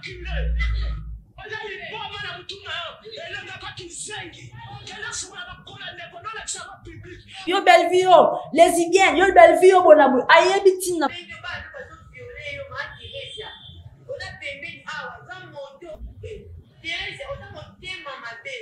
Enculé. Oza liboma na mutu na yo elongaka kizengi kende sukola makolo ya ndeko nolakisa yango public. Yo Bellevue yo lesbienne yo Bellevue yo bona boye ayebi ntina. Ndenge bana bazo viole yo ma Theresia oza pembeni awa oza moto eh Theresia oza motema mabe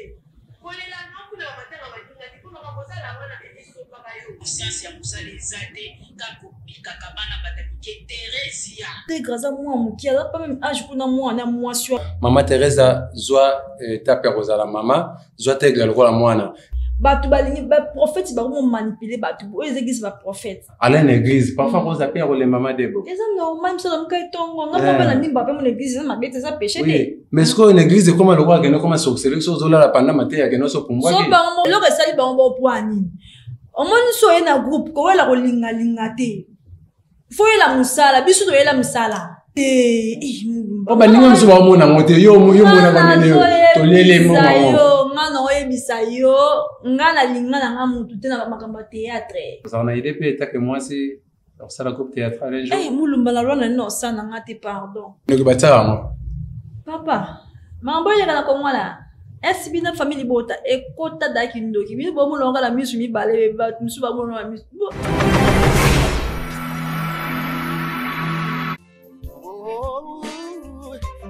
kolela no kuna ba matanga baninga te po makambo osala wana esopaka yo. Sens ya musala eza te kaka kopikaka bana bata mike Theresia. Tegra aza mwana moke aza pas meme age kuna mwana mwasi wa. Mama Teresa zwa etape ya kozala mama, zwa Tegra lokola mwana. Bato balingi ba prophète bakomo manipuler bato oyo eza eglise ba prophète. Alain na église parfois koza pe ya kolemba madebo. Eza normal miso na muka etongo nga moko na mimba pe mon église eza mabe te eza péché te. Mais sikoyo na église ekoma lokola kende okoma sorcellerie so ozolala pendant mateya kende osopumbwaki. So bango eloko esali bango bopwa nini? Omoni so oye na groupe kowela kolingalinga te. Fo oyela mosala biso toyela mosala te. Po baninga mosusu baomona yango te yo omonaka ndenge tolieli yo nga na oyebisa yo nga nalinga na nga mutu te na makambo ya théâtre. Ozala na idée mpe etake mwasi osala groupe théâtral un jour. Eh mulumba na lwana nini osala na nga te pardon. Ndoki batiaka yango. Papa makambo eleka na Kongo wana SB na famille libota ekota da kindoki bino bomona kaka na misu mibale bato mosusu bamona na misu.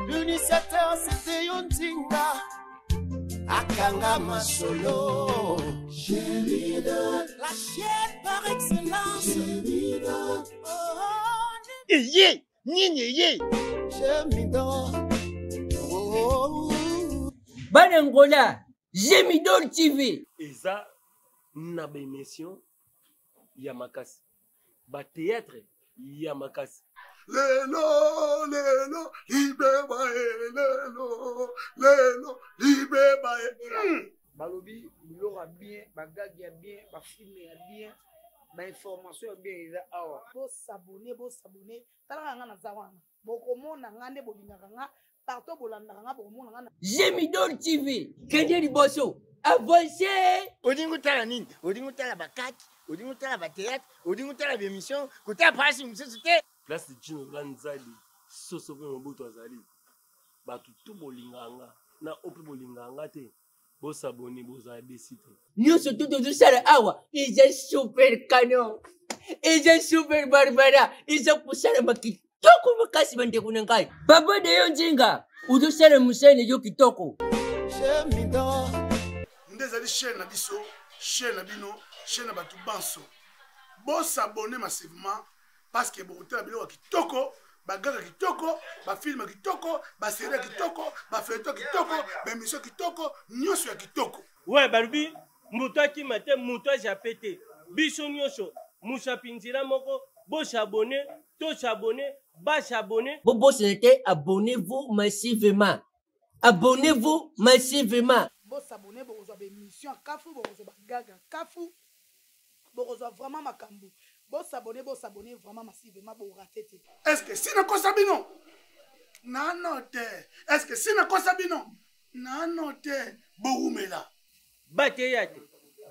L'initiateur c'était yo Nzinga akanga masolo la chaîne par excellence eye nini eye bana ngola Gemidor TV eza na ba emission ya makasi ba theatre ya makasi lelo lelo libeba e lelo lelo libeba e hmm. Balobi biloko ya bien, ba gag ya bien, ba film ya bien, ba information ya bien eza awa. Bo s'abonner, bo s'abonner. Talaka nga naza wana. Bokomona nga nde bolingaka nga partout bolandaka nga bokomona nga. Gemidor TV kende liboso avance. Olingi otala nini? Olingi otala bakaki? Olingi otala ba theatre? Olingi otala ba emission? Kotala pasi mosusu te. Place Djino la Nzali soso pe Mobutu azali batu tout bolingaka nga na oyo pe bolingaka nga te bo s'abonner bozala desi te. Nionso tout tozosala awa eza super canon eza super barbara eza kosalama kitoko makasi bandeko na ngai papa de yo nzinga ozosala mosala na yo kitoko nde ezali chaîne na biso chaîne na bino chaîne na bato banso bosabonne massivement parce que bokotala biloko ya kitoko bagaka kitoko bafilme ya kitoko baserie ya kitoko bafeto ya kitoko baemission kitoko nyonso ya kitoko we balobi moto akima te moto ajape te biso nyonso mosapi nzela moko bosabone tosabone basabone bobosana te abonnez-vous massivement abonnez-vous massivement bosabone bokozwa baemission ya kafu bokozwa bagaga kafu bokozwa vraiment makambo bo s'abonner bo s'abonner vraiment massivement bo rate te. Est-ce que si nakosa bino nano te est-ce que si nakosa bino nano te bowumela bateyate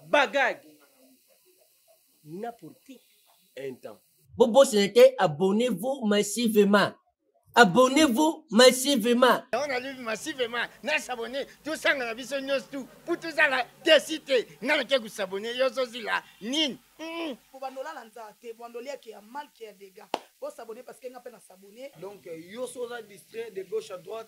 bagage na pour tout un temps bobosana te abonnez-vous massivement abonnez-vous massivement yango nalobi massivement na s'abonner tosangana biso nyonso tu mpo tozala desi te ngai nake kosabonne yo ozozila nini mm. bobanda olala nzala te bobanda olia ke ya mal ke ya dégâts bosabonne parce que nga mpe na s'abonne donc yo so oza distrait de gauche à droite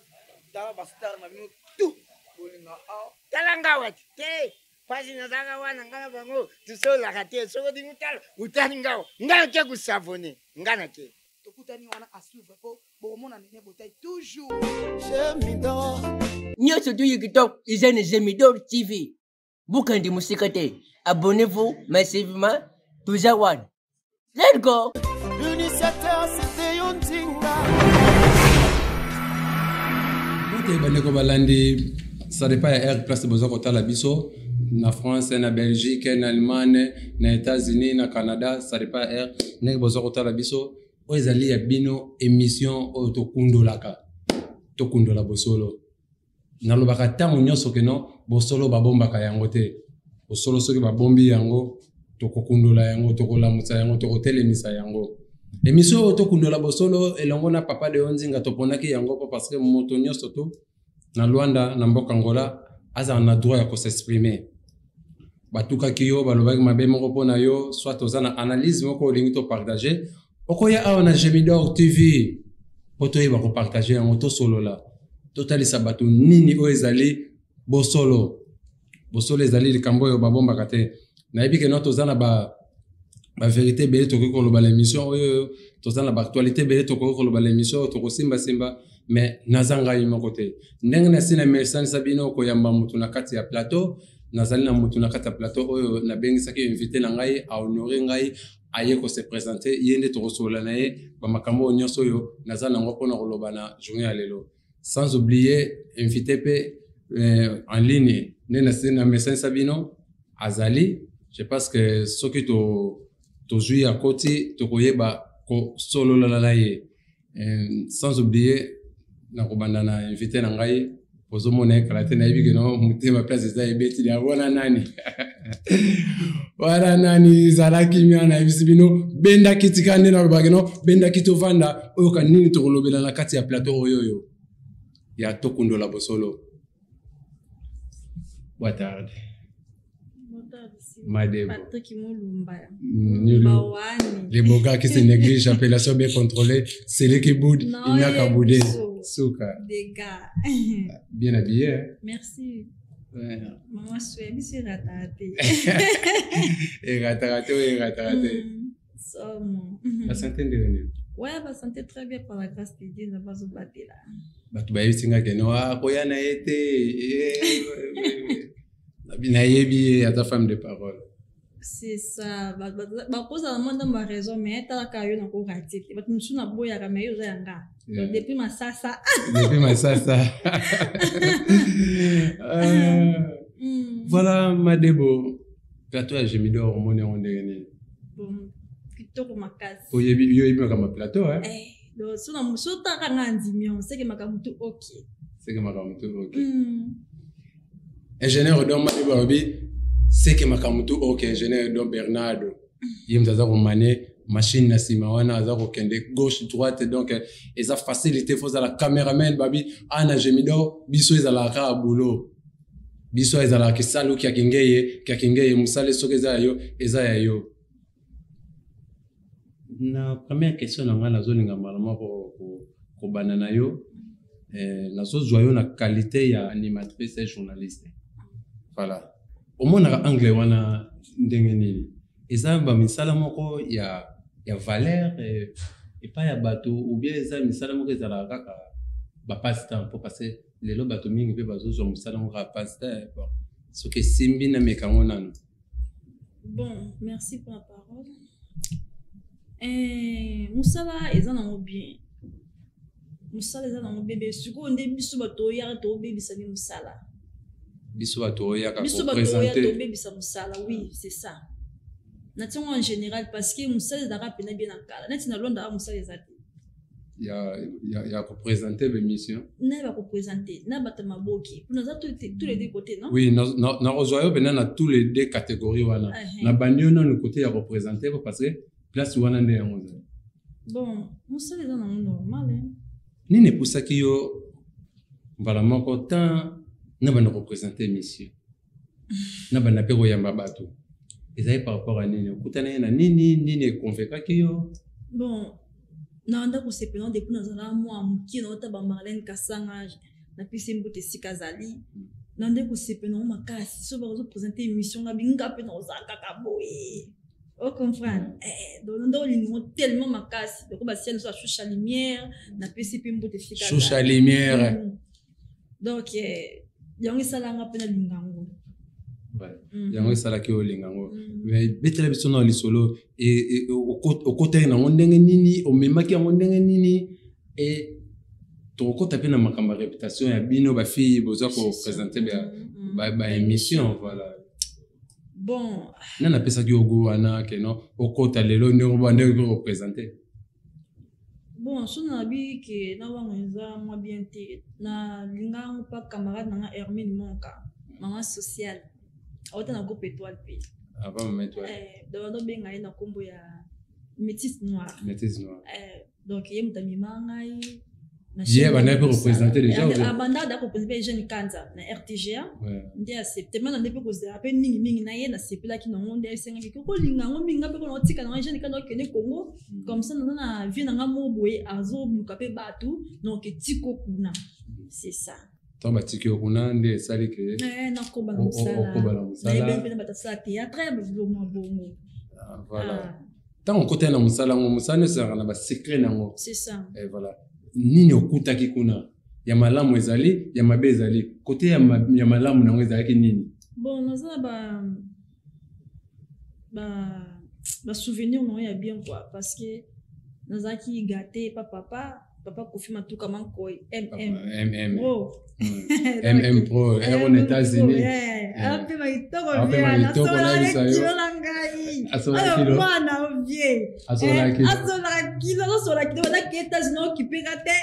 tala bastar na bino tout bolinga awa tala nga wati te pasi nazalaka wana ngai na bango tosololaka te soki olingi otala otali ngawa ngai nake kosabonne ngai nake tokutani wana à suivre po bokomona nene botai toujours nyonso tuyi kitoko eza na Gemidor TV bokende mosika te abonnez-vous massivement toza wana let's go L'initiateur c'était yo Nzinga Mbote bandeko balandi ça dépend ya air place boza kotala biso na France na Belgique na Allemagne na États-Unis na Canada ça dépend ya air ndenge boza kotala biso oyo ezali ya bino émission oyo tokundolaka tokundola bosolo nalobaka ntango nyonso keno bosolo babombaka yango te bosolo soki babombi yango tokokundola yango tokolamutsa yango tokotelemisa yango. Émission oyo tokundola bosolo elongo na papa Deo Nzinga toponaki yango mpo parce que moto nyonso to na Luanda na mboka Angola azala na droit ya ko s'exprimer. Batukaki yo, balobaki mabe moko mpo na yo, soit oza na analyse moko olingi to partager, okoya awa na Gemidor TV mpo toyeba ko partager yango, tosolola, totalisa bato nini oyo ezali bosolo. Bosolo ezali likambo oyo babombaka te. Nayebi ke no toza na ba ba vérité ebele tokoki koloba na émission oyo, toza na ba actualité ebele tokoki koloba na émission oyo, tokosimbasimba, mais naza ngai moko te. Ndenge nasi na mesanisa bino koyamba motu na kati ya plateau, nazali na motu na kati ya plateau oyo nabengisaki invité na ngai, a honorer ngai, aye ko se présenter, ye nde tokosolola na ye ba makambo oyo nyonso oyo naza nango mpona koloba na journée ya lelo. Sans oublier invité pe en ligne nde nasi na mesanisa bino azali. Je pense que soki tozwi ya koti tokoyeba kosolola na ye. Sans oublier nakobanda na invité na ngai, ozomona ye kala te, nayebi ke no motema place eza ebeti ya wana nani wana nani ezalaki mia, nayebisi bino benda kiti kaka nde nalobaki no benda kiti ovanda oyoka nini tokolobela na kati ya plateau oyo oyo ya tokundola bosolo. Boa tarde. Madebo. Patrick Mulumba. Nulu. Les beaux gars qui se négligent, appellation bien contrôlée, c'est qui boude, il n'a qu'à bouder. Souka. Des gars. Bien habillé, hein? Merci. Ouais. Maman, je suis ratée. Et ratée, oui, ratée. Somo. La santé de René. Ouais, la santé très bien par la grâce de Dieu, n'a pas oublié là. Bato bayebisi nga ke no, ah, koya na ye te. Nayebi ye ata femme de parole. C'est ça. Bakozala mwa ndambo ya raison, mais talaka yo na korater te. Bato mosusu naboyaka, mais yo oza ya nga. Donc, depuis masasa. Depuis masasa. Voilà, Madebo. Plateau ya Gemidor, omoni yango ndenge nini? Bon, kitoko makasi. Oyebi, yo oyebi makambo ya plateau, hein? Donc, so na so taka nga ndimi yango, seke makambo tu ok. Seke makambo tu ok. Ingénieur Odon Madebo alobi seke makambo tu ok. Ingénieur Odon Bernardo ye moto aza komane machine na nsima wana, aza kokende gauche droite, donc eza facilité. Faut ozala cameraman babi ana Gemidor, biso ezalaka kaka boulot, biso ezalaka kisalu kia kingeye kia kingeye, mosala soki eza ya yo eza ya yo. Na première question na ngai nazolinga mbala moko kobanda na yo, nazozwa yo na qualité ya animatrice et journaliste. Voilà, omonaka angle wana ndenge nini? Eza ba misala moko ya valeur epai ya bato, ou bien eza misala moko ezalaka kaka ba passe-temps? Mpo parce que lelo bato mingi mpe bazozwa mosala moko kaka passe-temps. Bon, soki esimbi nameka yango nano. Bon, merci pour la parole. Mosala eza nango bien, mosala eza nango bebe. Sikoyo nde biso bato oyaka tobebisa nde mosala. Biso bato oyaka biso bato oya tobebisa mosala, oui, c'est ça. Natiango en général parce que mosala ezalaka mpena bien na kala, neti na Londres mosala eza te. Ya koprésenter bémission. Na bakoprésenter na bato ya maboki mpona aza tous les deux côtés, non? Oui, nakozwa yo mpena na tous les deux catégories wana. Na bandi yo nanu côté ya koprésenter parce que place wana nde yango ozali. Bon, mosala eza nango normal, hein. Nini epusaki yo mbala moko tan na banda koprésenter émission, na banda mpe koyamba bato? Ezali par rapport à nini? Okutana ye na nini? Nini econvaincaki yo? Bon, nabanda kosepela depuis nazala mwa moke, naota ba Marlène Kasanga, napesi mbote esika azali. Nande kosepela yango makasi so bazoprésente émission, nga binga mpe naozala kaka boye, ocomprendre? Donc nde olingi tellement makasi loko basia nyonso ya Shusha Lumière, napesi mpe mbote esika. Shusha Lumière. Donc yango esalanga mpe nalinga yango. Yango esalaki olinga yango. Mais betela biso na lisolo, okotaki nango ndenge nini? Omemaki yango ndenge nini? E tokokota mpe na makambo ya réputation ya bino bafille boza koprésente baémission, voilà. Bon, nani apesaki yo go wana keno okota lelo ndenge oba ndenge mpe koprésente? Bon, so nayebi ke na wanga eza mwa bien te, nalinga yango mpa camarade nanga Hermine Monka, mama sociale, auta na groupe Étoile mpe. Avant mama Étoile. Donc bazobenga ye na nkombo ya Métis noir. Métis noir. Eh, donc ye moto amema ngai ye abandaki mpe kopresente déjà abanda da kopresente mpe jeune kanza na rtga nde accepte mana nde mpe kozela mpe mingimingi na ye nasepelaki nango nde esengaki kokolinga yango mingi nga mpe kona otika nanga jeune kanza okende congo hmm. comme ça naza na vie na nga moko boye azoluka mpe bato donc etiko kuna c'est ça ntango batiki yo kuna nde esali ke eh, nakoba na mosala nayebi mpe na bato asala théâtre biloko bongo ah, voilà ah. ntango okotaki na mosala yango mosala nyonso ezalaka na basecret na yango eh, voilà nini okutaki kuna ya malamu ezali ya mabe ezali kote ya, ma, ya malamu na yango ezalaki nini bon naza na ba ba basouvenir na yango ya bien quoi parce que nazalaki gate pa papa papa kofi matuka mankoi mm mm pro mm pro ero na états-unis apema kitoko nasolaka kilo na ngai oyo mwana ovie asolaka kilo azosola kilo bazaki états-unis okipeka te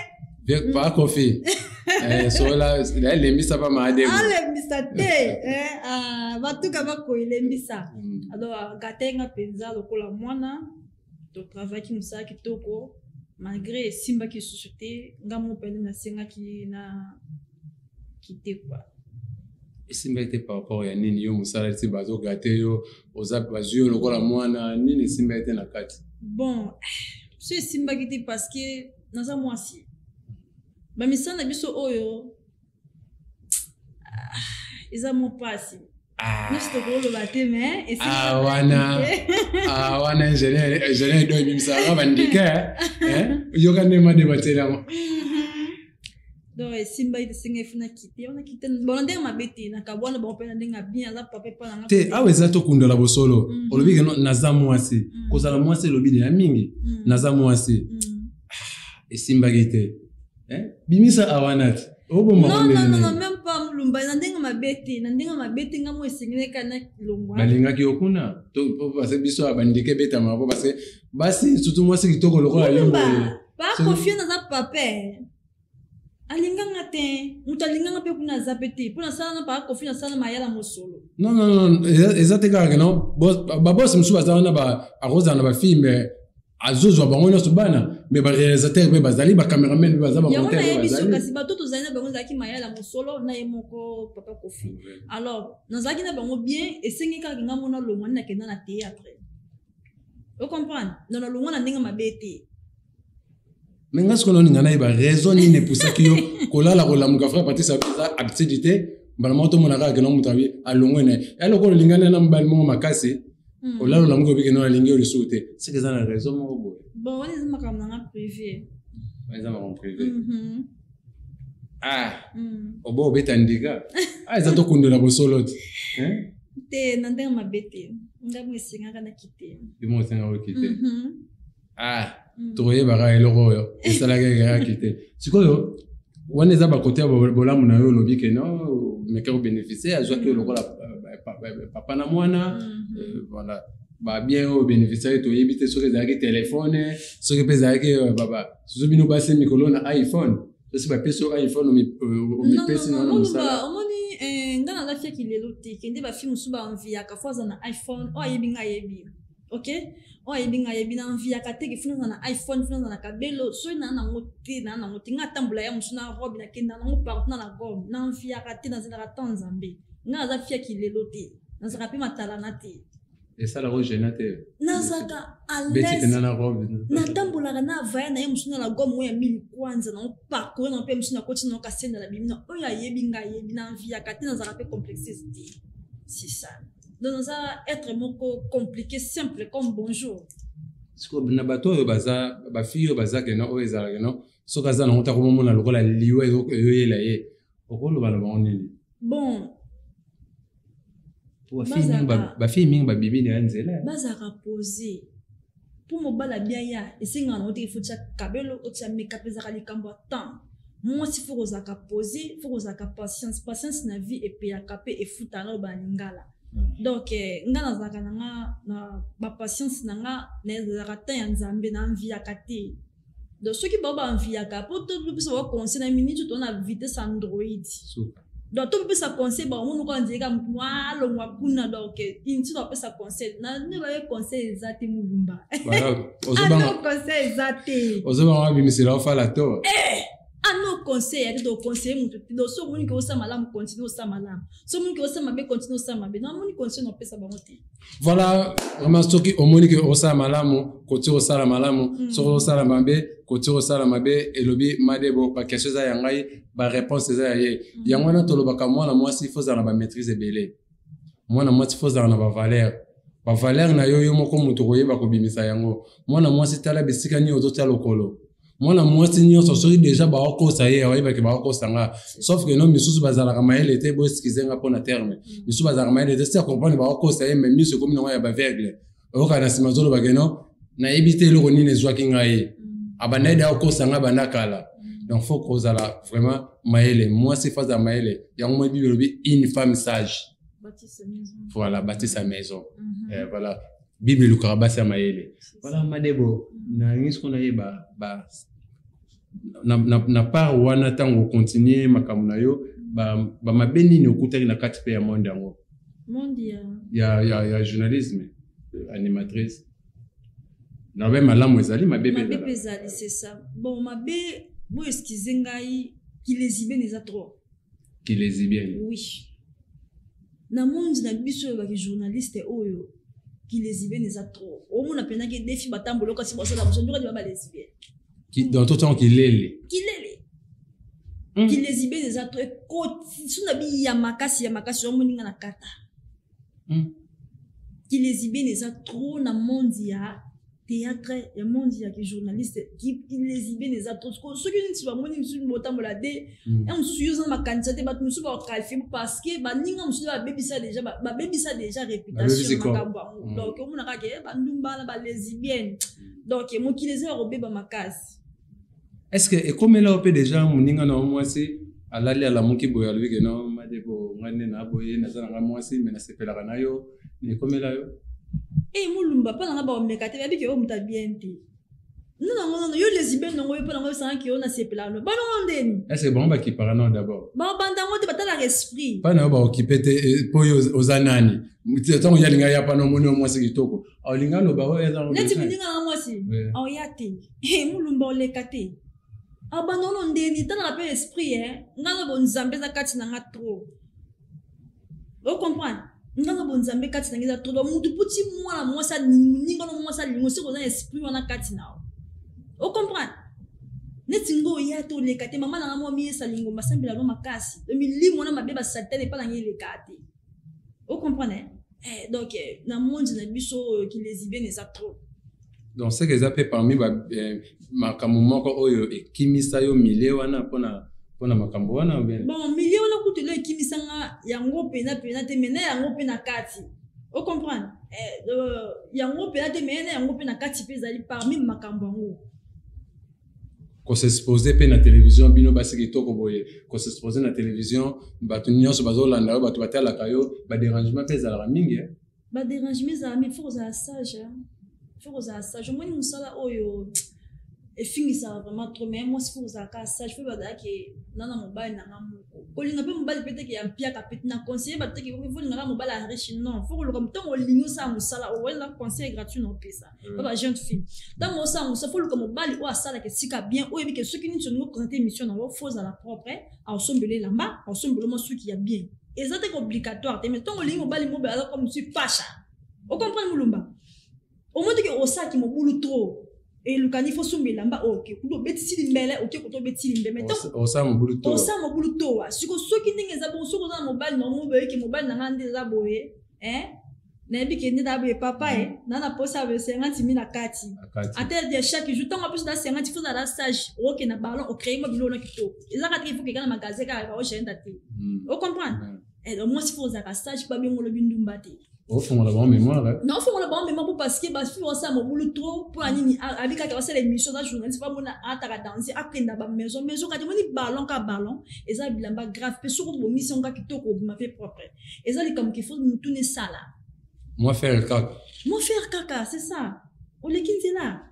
pa kofi eh, sola elembisa pa maadebo alembisa te eh, ah, batuka bakoelembisa mm. alors gatenga mpenza lokola mwana totravaki mosala kitoko malgré esimbaki lisusu te nga moko mpenza nasengaki na kite kua esimbaki te par rapport ya nini yo mosala ti bazogate yo oza bazwi yo lokola mwana nini esimbaki te na kati bon so esimbaki te parce que naza mwasi bamisala na biso oyo ah, eza mwa mpasi ah. nyonso tokoloba te mais ah, wana ah, wana ingénieur ingénieur do ebimisaka bandike eh? yoka nde madeba yango mhm. donc esimbaki te senga efi nakite wana kite bona ndenge mabe te nakabwana bango mpe na ndenge ya bien aza papa epa nanga te awa eza tokundola bosolo mhm. olobi ke naza mwasi mhm. kozala mwasi elobi deya mingi naza mwasi esimbaki te eh? bimisa awana te oboma non non non non même pas mulumba na ndenge mabe te na ndenge mabe te nga mo esengeli kaka na longwa balingaki yo kuna to parce biso ya bandeke ebetama po parce basi surtout mwasi kitoko lokola yo boye pa kofia naza pape alinganga te moto alinganga mpe kuna aza mpe te mpo nasala na paka kofi nasala mayala mosolo non non non eza te kaka no babosi mosusu baza wana akozala na bafilme azozwa bango nyonso bana me barealisateur mpe bazali bacameraman mpe baza yango nayebi so kasi bato tozali na bango ezalaki mayala mosolo na ye moko papa kofi alors nazalaki na bango bien esengi kaka nga mona longwa nde nakenda na théâtre ocomprendre na nalongwa na ndenge mabe te me nga sikoyo naoninga nayeba raison nini epusaki yo kolala kolamuka frère patrice abi eza habitude te mbala moko tomona kaka keno moto abi alongwe na ye ya lokola olingani na mobali moko makasi hmm. olala olamuki obi keno alingi yo lisusu te seke eza na raison moko boye bon wana eza makambo nanga privé eza makambo privé mhm. ah hmm. obo obeta ndika ah eza tokundola bosolo te te na ndenge mabe te ngai mo esengaka na kite yo mo esengaka okite mhm. ah mm. tokoyebaka eloko oyo esalaki ekayaki te sikoyo wana eza bakote ya bolamu na yo olobi ke no meke kobénéficie azwaki yo mm. lokola euh, papa na mwana mm-hmm. euh, voilà babien oyo bénéficiaki toyebi te soki ezalaki telefone soki mpe ezalaki euh, soso bino basi mikolo na iphone sosi bapesi yo iphone omipesi na mosala omoni eh, nga naza fiaki lelo te kende bafi mosusu baenviaka fo aza na iphone oyo ayebi nga ayebi ok oyo ayebi nga ayebi na enviaka te ke fina na iphone fina na kabelo soki naa nango te naa nango te nga atambola ya mosu na robe nakenda nango partout na na gomme na enviaka te nazelaka temps nzambe nga naza fiaki lelo te nazalaka mpe matalana te esalaka ogena te nazalaka alaise natambolaka na avaya na ye mosu na la gomme oyo ya mili kwanza nango parcours na mpe mosu nakoti nango kasenda na bimi na oyo ayebi nga ayebi na enviaka te nazalaka mpe complexes te c'est ça donc naza être moko compliqué simple comme bonjour sikoyo na bato oyo baza bafille oyo baza keno oyo ezalaka keno soki aza nango ta komomona lokola liwa ezoyela ye okoloba na bango nini bon bafille mingi babibi na ya nzela bazalaka pose mpo mobali abia ya esengaka nango te ifo tia kabelo otia makeup ezalaka likambo ya temps mwasi fo kozalaka pose fo kozalaka patience patience na vie epeyaka mpe efutaka na loba na lingala mm. donc eh, nga nazalaka na nga na bapatience na nga nazalaka temps ya nzambe na enviaka te donc soki bao baenviaka mpo to biso baconseil na minute to na vitesse android. Donc topesa conseil bango moko anzeka mwa alongwa kuna. Donc inti topesa conseil na nde baye conseil eza te, Mulumba. Ozobanga conseil eza te. Ozobanga babimisela ofala to. Eh, ano conseil ya te, toconseille moto te. Donc so omoni ke osala malamu, continue osala malamu. So omoni ke osala mabe, continue osala mabe. Donc amoni conseil na opesa bango te. Voilà, vraiment, soki omoni ke osala malamu, koti osala malamu. Soki osala mabe, koti osala mabe. Elobi Madebo, baquestion eza ya ngai, baréponse eza ya ye. Yango wana tolobaka, mwana mwasi fo ozala na bamaîtrise ebele, mwana mwasi fo ozala na bavaleur, bavaleur na yo yo moko moto koyeba kobimisa yango. Mwana mwasi, tala bisika nini ozotia lokolo. Mwana mwasi nyonso, soki deja baokosa ye, oyebaki baokosa nga, sauf que no misusu bazalaka mayele te. Boexcuse nga mpona terme, misusu bazalaka mayele te. Si acomprendre baokosa ye, mais miso ekomi nango ya baaveugle, oyoka na nsima azolobake no, nayebi te eloko nini ezwaki ngai, abanda ede akosa nga banda kala. Donc faut kozala vraiment mayele. Mwasi fo azala mayele. Yango moi Bible elobi: une femme sage, voilà, bâtit sa maison. Eh, voilà, Bible elukaka basi ya mayele. Voilà, Madebo, nalingi siko nayeba ba na part wana, ntango ocontinue makambo na yo, bamabe nini okutaki na kati mpe ya monde yango? Monde ya? Ya journalisme, animatrice. Nabe malamu ezali, mabe mpe. Mabe mpe ezali, c'est ça. Bon, mabe, bo excuse ngai, kilesbienne eza trop. Kilesbienne? Oui, na monde na biso oyo baki journaliste oyo, kilesbienne eza trop. Omona mpenzaki defi batambola, okasi basala moso ndoka ba balesbienne. Donc totango kilele. Kilele, kilesbienne eza trop, ekoti so na bi ya makasi, ya makasi. Omoninga na kata kilesbienne eza trop na monde ya théâtre, ya monde ya journaliste. Lesbienne eza trop. Soki neti bamoni mosusu botambola de ya mosusu, yo oza na makanisa te, bato mosusu baqualifie parce que baninga mosusu babebisa déjà, babebisa déjà réputation na makambo yango. Donc omona kaka bandumba na balesbienne. Donc mokili eza ya kobeba makasi. Est ce que ekomela yo mpe déjà, moninga na yo mwasi alali, alamuki boye, alobi ke no, Madebo, ngai nde na boye, naza na ngai mwasi, me nasepelaka na yo? Ekomela yo? E Mulumba, mpo nanga baomeka te, babiki oyo moto abien te. No nango nono yo lesbienne nango yo, mpo nango osangaki yo nasepelaka no banongo ndeni. Est ce que bango bakipaka nao d'abord? Babanda yango te, batalaka esprit. Mpa na yo baokipe te mpo yo oza nani? Ntango ye alinga ya pana, omoni yo mwasi kitoko, alinga aloba oyo eza. Neti moninga nanga mwasi aoya te, Mulumba, oleka te, abanda ono ndeni, talaka mpe esprit. E nga na bonzambe eza kati na nga trop, ocomprendre? Nga na bonzambe kati na nga eza trop. Donc mutu puti mwana mwasi, moninga no mwasi alingo, soki oza na esprit wana kati na yo, ocomprendre? Neti ngo oya te, oleka te. Mama nanga mwa miyesa lingomba, asambela no makasi, milimo wana mabe basatane epa nanga eleka te, ocomprendre? Eh, donc na monde na biso oyo, kilesbienne eza trop. Donc c'est que eza mpe parmi makambo moko oyo ekimisa yo milieu wana, mpona makambo wana? Bon, milieu wana kutu elo ekimisanga yango mpena mpena te, mais na yango mpe na kati, ocomprendre? Yango mpena te, mais na yango mpe na kati mpe ezali parmi makambo yango. Kosexpose mpe na télévision, bino basi kitoko boye, kosexpose na télévision, bato nyonso bazolanda yo, bato batalaka yo, badérangement mpe ezalaka mingi, eh? Badérangement ezala mingi. Faut kozala sage, faut kozala sage. Omoni mosala oyo efingisaka vraiment trop, mais mwasi faut kozala kaka sage. Faut bazalaki nana mobali nanga moko, kolinga mpe mobali mpe teke ya mpiaka mpe na conseiller bato teke faut lingaka mobali ya riche, non. Faut koluka ntango olingi osala mosala oyo, eza conseil gratuit na opesa pa ba jeune fille: ntango osala mosala, faut luka mobali oyo asalaka esika bien, oyebi ke soki nini olingi oprésente émission nango, faut ozala propre, aosombela elamba, aosombela mwa suki ya bien. Eza te obligatoire te, mais ntango olingi mobali mobe aza comme si pasha, ocomprendre, Mulumba? Omoni teke osalaki mobulu trop, elukani fo somba elamba oyo, oke kutu obetisi limbele, oke kutu obetisi limbele. Osala mobulu to. Osala mobulu towa. Siko soki ndenge eza bongo, soki oza na mobali na omo boye ke mobali na nga nde eza boye, nayebi ke nde na boye, papa e na posa ya boye 50 mille na kati, ata de chaque jour ntango apeso na 50, faut ozala sage, okoke na ballon, ocréer mwa biloko na kitoko. Eza kaka te faut keka na magasin kaka baogenda te, ocomprendre? Donc mwasi faut ozalaka sage, babengo olobi ndumba te. Ofongola bango mémoire. Na ofongola bango mémoire po parce que bafille osala mobulu trop. Mpo na nini? Abi kaka basala émission, aza journaliste, bamona ataka danse, akenda bamaison maison kati. Omoni ballon ka ballon eza bilamba grave mpe soki obongisi yango ka kitoko, obima mpe propre. Eza likambo qu'il faut mutuna esala. Mwa faire kaka. Mwa faire kaka, c'est ça, oleki nzela.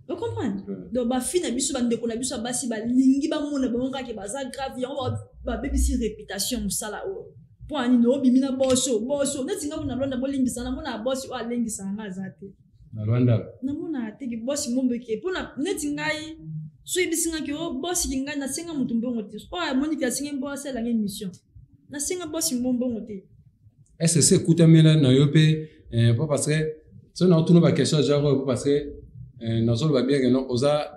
Ocomprendre? Donc bafille na biso, bandeko na biso ya basi balingi bamona bango kaka baza grave, yango babebisi réputation ya mosala oyo. Mpo ya nini obimi na boso boso neti nga na Lwanda? Bolimbisa, namona bosi oyo alengisaka nga aza te. Na Lwanda? Namona te ke bosi mombeke mpona neti ngai. So yebisi nga ke o bosi ki ngai nasenga moto mbongo te. Oyo amoni ke asengi mbongo, asalelanga émission. Nasenga bosi mbongo te. Est ce que se ekutamela na yo mpe po parce que soki naotuna baquestion ya genre oyo, po parce que nazoloba bien ke non, oza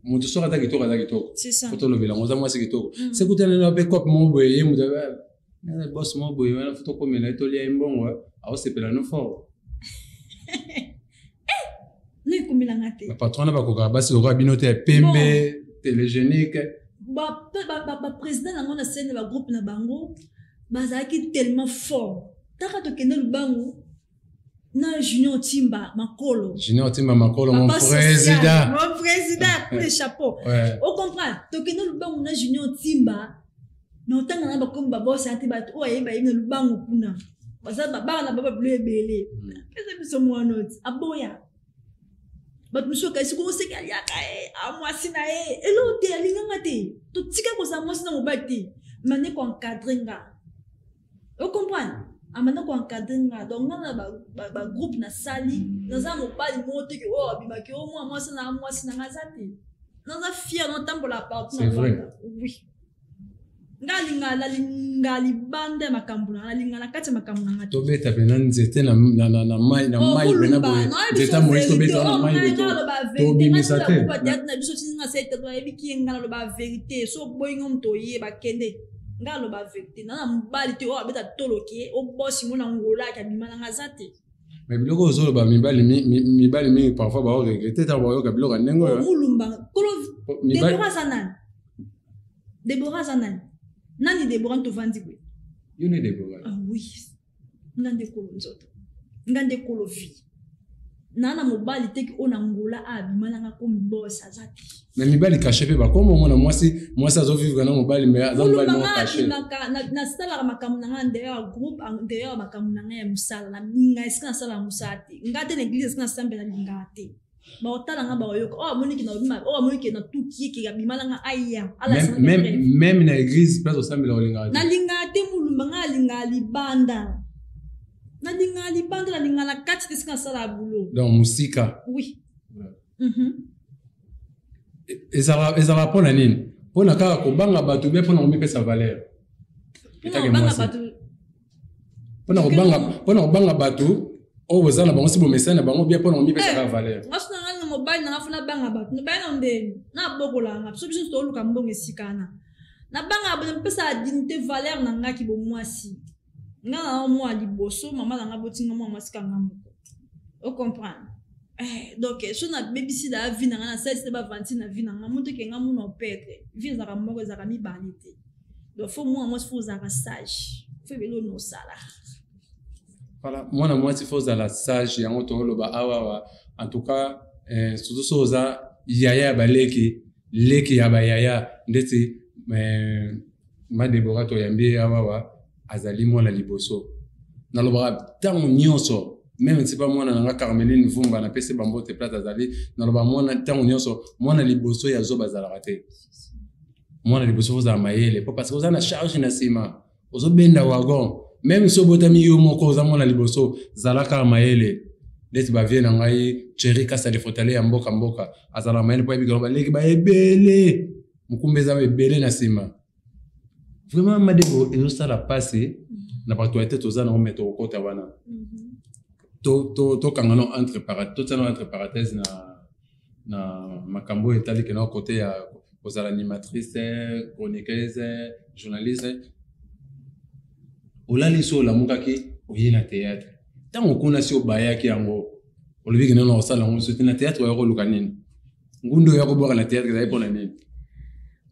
moto soki aza kitoko, aza kitoko. C'est ça. Po tolobela yango, oza mwasi kitoko. Se ekutana na yo mpe cope moko boye, ye moto boss moko boye wana, fo tokomela ye, tolia ye mbongo, aosepela no fort. No, ekomelanga te. Bapatron wana bakokaka basi lokola bino te ya pembe, télégénique. Baprésident nango na scène, bagroupe na bango bazalaki tellement fort. Taka tokende lubangu na Junior Timba Makolo. Junior Timba Makolo, mon Papa social, président. Mon président, coup de chapeau. Ocomprendre, tokende lubangu na Junior Timba na otanga na bakomi babosa te. Bato oyo ayebi, bayebi na lubangu kuna, baza bana ba babilo ebele. Pesa biso mwana oti aboya. Bato mosusu okasi koseki, aliaka ye amwasi na ye eloko te, alinganga te. Totika kozala mwasi na mobali te, mane koencadre nga, ocomprendre, amanda koencadre nga. Donc nga na bagroupe nasali, naza mobali moko te ke oyo abimaki o mwa mwasi na mwasi na nga aza te. Naza fier, natambola partout na C'est vrai. Rwanda. Oui, nga alinga, nalinga libanda ya makambo na nga, nalinga na kati ya makambo na nga te. Tobeta mpena nzete na mai, na Oh, mai mpena Mulumba, boye. nayebi Nzete biso ya moïse, vérité. tobeta wana Oh, mai ngai boye, naloba vérité. tobimisa Ngai te. naloba théâtre na biso tinga se théâtre, nayebiki ye. Ngai naloba vérité. So boyingo moto oyeba, kende. Ngai naloba vérité. Na mobali te oyo abeta toloke obosi mo na ngolaki abima na nga aza te. Mais biloko oyo ozoloba, mibali mibali mingi parfois baoregrete ntango bayoka biloko ya ndenge oyo. Mulumba kolo. Mibali Debora aza nani? Debora aza nani? Nani Debora? Tovandi boye. Yo nde Debora? Ah oui, nga nde kolo nzoto, nga nde kolo vie. Naa na mobali teki oyo na ngola abima nanga komi bos aza te. Mais mibali caché mpe bakoma omona mwasi, mwasi azovivre na mobali, mais aza mobali Mulumba moko nga caché. abimaka nasalaka makambo na nga en dehors ya groupe, en dehors ya makambo na ngai ya mosala. Nalinga esika nasalaka mosala te, nga te na église esika nasambela, nalingaka te baotala nga, baoyoka oyo amoniki na obima, oyo amoniki na tuki eke abima nanga aya alakisa nga Même bref. même na église place osambela, olingaka te? Nalingaka te, Mulumba. Nga nalingaka libanda, nalingaka libanda, nalingaka na kati te esika nasalaka boulot. Donc mosika. Oui. Ezalaka mpona nini? Mpona kaka kobanga bato be, mpona komipesa valeur? Mpona Etake kobanga mwasi. bato. Mpona kobanga bato oyo boza na bango, si bomesani na bango bien, mpona komipesa kaka valeur? Nga so na nga na mobali nanga, fo nabanga bato mobali na ndeni nabokolanga biso, biso toluka mbongo esika wana. Nabangaka bato, mpesaka dignité, valeur na ngaki bomwasi. Nga na mwa liboso mama na nga botinga mwa mwasi kanga moko, ocomprendre? Donc so nabebisi la vie na nga, nasalisi te bavanti na vie na nga moto eke nga muna opetre. Vie ezalaka moko, ezalaka mibale te. Donc fo mwana mwasi fo ozalaka sage, fo ebele ono osala. Voilà, mwana mwasi fo ozala sage. Yango tooloba awawa. En tout cas, surtout so oza yaya ya baleki, leki ya bayaya ndeti ma Debora toyambi ye awawa, azali mwana liboso. Nalobaka ntango nyonso, même si pa mwana na nga Carmeline Vumba, napesi bambote place azali. Naloba mwana ntango nyonso, mwana liboso ya zoba azalaka te. Mwana liboso fo ozala mayele, po parce que oza na charge na nsima, ozobenda wagon. Même so obotami yo moko, oza mwana liboso, zala kaka mayele. Neti bavie na ngai Thierry Kasa de Fotale ya mboka mboka, azalaka mayele mpo ayebi baleki baebele, mokumba eza ebele na nsima. Vraiment, madebo ezosala mpasi na bato ya te. Toza nango, me tokokota wana. Tokanga no entre totia no entre parenthèse na makambo oyo etali kena kote ya kozala animatrice, chroniqueuse, journaliste. Olali so olamukaki, oye na théâtre. Ntango kuna si obayaki yango, olobi kende na kosala yango so te na théâtre, oya koluka nini? Ngundu oya kobwaka na théâtre ezali mpona nini?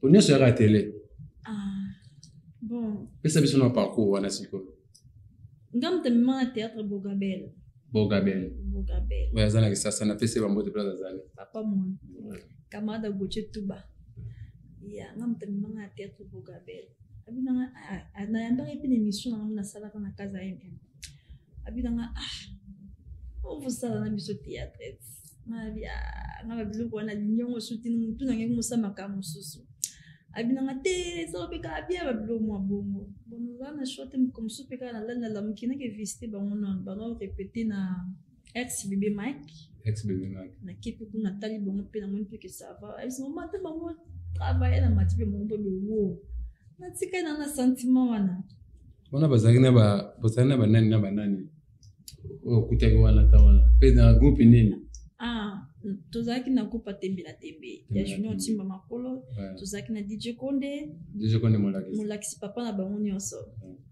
Po nyonso yaka télé. Ah, bon. Pesa biso na parcours wana sikoyo. Nga moto amema na théâtre, Bogabel. Bogabel. Bogabel. Oyo aza na Kisasa, napesi ye bambote place azali. Papa moni, camarade Gautier Tuba ya nga moto amemanga na théâtre, Bogabel. Abinanga nayambaki mpe na émission nanga nasalaka na casa mm. Abinanga, ah, ovosala na biso théâtre. Nga ah, nga babiloko wana alingi yango soki motu na ngai mosa makambo mosusu abinanga te ezala mpe kaka bien babiloko mwa bongo bon naza na choix te moko mosusu mpe kaka nalali nalamuki nake visite bango nano bango répété na ex bébé Mike ex bébé Mike nake mpe kuna natali bango mpe namoni mpe ke ça va ayebisi ngo mate bango travaille na mati mpe bango mpe bewo natikali na na sentiment wana wana bazalaki na bazalaki na banani na banani oyo okutaki wana ta wana mpe na groupe nini? Ah, tozalaki na groupe atembe na tembe ya Junior Timba Makolo. Tozalaki na DJ Konde. DJ Konde molakisi. Molakisi, papa na bango nyonso.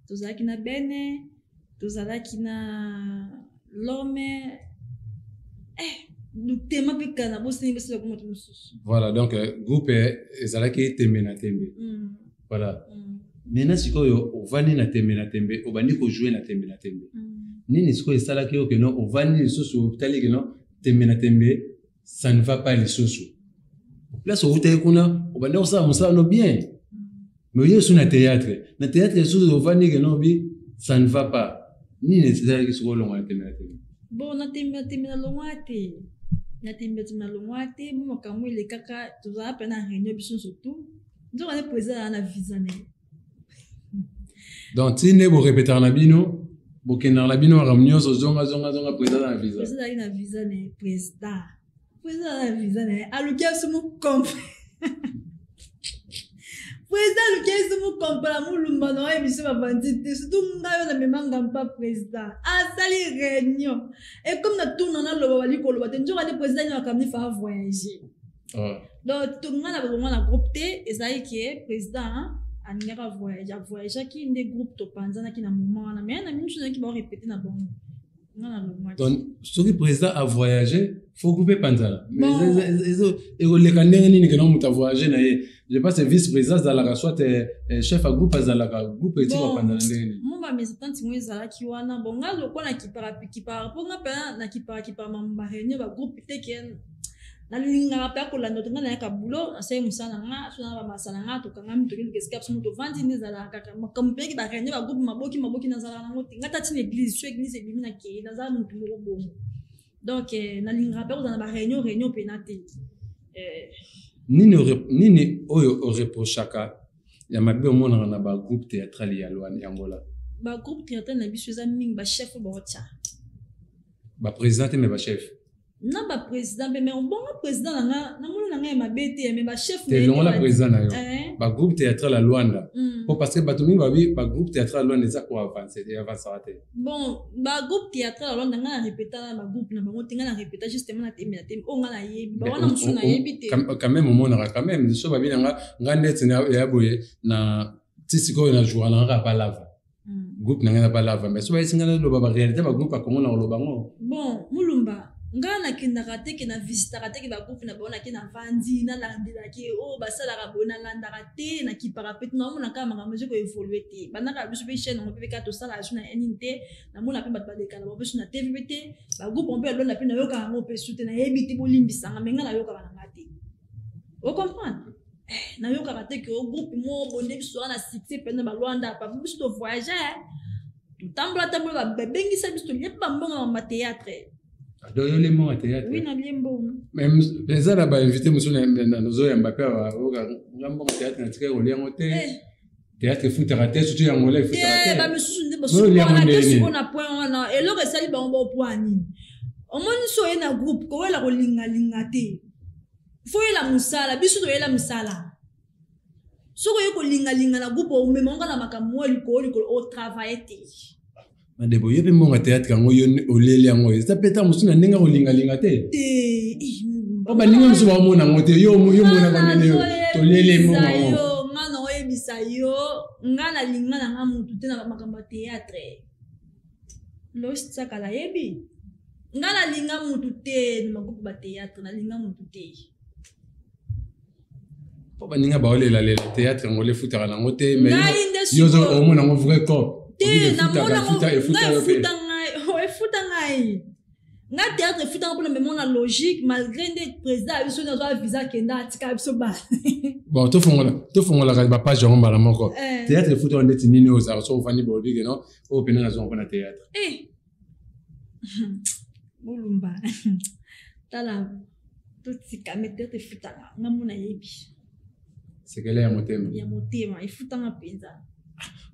Tozalaki na Bene, tozalaki na Lome, eh, lutema mpe kana bosani bosilaka moto mosusu. Voilà, donc groupe ezalaki tembe na tembe. Voilà. Maintenant sikoyo ovandi na tembe na tembe, obandi kojoue na tembe na tembe. Nini sikoyo esalaki yo keno ovandi lisusu, otali keno tembe na tembe ça ne va pas lisusu? Place outaki kuna, obandi kosala mosala no bien, mais oye lisusu na théâtre, na théâtre lisusu ovandi keno obi ça ne va pas. Nini esalaki sikoyo olongwa na tembe na tembe? Bon, na tembe na tembe nalongwa te, na tembe na tembe nalongwa te. Mo makambo elekaka, tozala mpe na réunion biso nyonso tu, nzoka nde président aza na visa na ye. Donc ti nde borepetaka na bino, bokendaka na bino makambo nyonso, zonga zonga zonga, président aza na visa. Président azalaki na visa na ye. Président aza na visa na ye, aluki biso mokompe. Président aluki biso mokompe na molumba na oyo biso bavandi te, surtout ngai oyo namemanga mpa président. Asali réunion, ekomi na tourna, naloba bali koloba te, nzoka nde président nyonso akambi fa voyager. Donc tonga na bango na groupe te, ezalaki ke président alingaka voyage, avoyageaki nde groupe topanzanaki na moment wana. Mais na miso nazalaki baorépété na bango, nga na longwaki. Donc soki président avoyage, faut groupe epanzana? Ekoleka ndenge nini kena moto avoyage na ye? Je pense vice président azalaka, soit chef ya groupe azalaka, groupe eti kopanzana ndenge nini? Mo bamesatante ngo ezalaki wana. Bon, nga lokola nakipaka kipaka, mpo nga mpena nakipaka kipaka baréunion bagroupe te, ke nalingaka mpe akolanda te. Nga nayaka bulo, nasali mosala na nga, so na bamasa na nga, tokangami, tokendeke esika biso mo tovandi. Nde ezalaka kaka makambo mpeyaki baréunion bagroupe maboki maboki, nazalaka nango te. Nga tati na église, so église ebimi, nakei, nazala motu moko bongo. Donc nalingaka mpe kozala na baréunion réunion mpena te. Nini oyo oreprochaka ya mabe omonaka na bagroupe théâtrale ya Angola? Bagroupe théâtrale na biso eza mingi bachef oyo baotya. Baprésident te, mais bachef. Na baprésident mpe, mais obongo président na nga, namoni na ngai ya mabe te, mais bachef. Te, longola président na yo. Bagroupe théâtrale ya Lwanda, po parce que bato mingi babi bagroupe théâtrale ya Lwanda eza koavance, eavansaka te. Bon, bagroupe théâtrale ya Lwanda, ngai na répéta na bagroupe na bango te. Ngai na répéta justement na tembe na tembe oyo ngai nayebi, bawana mosusu nayebi te. Quand même omonaka quand même so babi na nga, nga neti ya boye na ti sikoyo na jouaka na nga kaka palava, groupe na ngai na palava, mais so bayesi ngai naloba baréalité bagroupe ya Congo, na koloba ngo. Bon, Mulumba, ngai nakendaka te, ke na visitaka te, ke bagroupe na bango nake navandi nalandelaki oyo basalaka boye, nalandaka te, nakipaka mpe te. Naomona kaka makambo eza koévolue te. Bandaka biso mpe chaîne yango mpe kaka tosala so na nini te, namona mpe bato baleka na bango mpe so na TV mpe te. Bagroupe yango mpe alonda mpe nayokaka yango mpe su te, nayebi te, bolimbisanga, me ngai nayokaka na nga te, ocomprendre? Nayokaka te ke o groupe moko bonde biso toza na succès mpenza. Balwanda papa biso tovoyage, totambola tambola, babengisa biso, tolie mpe bambongo ya mathéâtre. Donc yo mbongo ya théâtre? Oui, nalie mbongo. Mais eza na bainvité mosusu nazoyamba mpe oyoka nga mbongo théâtre natikali kolia yango te. Théâtre efutaka te, surtout yango la efutaka te. Bamisusu nde basukolaka te. Sikoyo na point wana, eloko esali bango baopwa nini? Omoni, so oye na groupe, kowela kolingalinga te, fo oyela mosala. Biso toyela mosala. Soki oye kolingalinga na groupe, omema ngo na makambo moko likolo likolo, otravaille te. Madebo, yo mpe mbongo ya théâtre yango yo oleli yango, eza mpe ntango mosusu na ndenge ya kolingalinga te. Te. Po baninga mosusu baomona yango te, yo omonaka ndenge toleli mbongo yango. Yo nga na oyebisa yo, nga nalinga na nga motu te na makambo ya théâtre. Lois Tsakala yebi nga nalinga motu te na magroupe ba théâtre, nalinga motu te. Po baninga baolelalela théâtre yango efutaka nango te, mais yo omona yango vrai cop? Te, namona efuta ngai, efuta ngai. Nga théâtre efutanga mpona memona logique, malgré nde président ya biso nde azwa visa, akenda, atika biso ba Bon, tofongolaka bapage yango mbala moko. Théâtre efutaka ndeti nini oyo ozalaka so ofandi bolobi ke non, oyo mpena nazwanga mpona théâtre? Bolumba. Tala totika mais théâtre efutanga nga mona yebi. Sekele ya motema. Ya motema efutanga mpenza.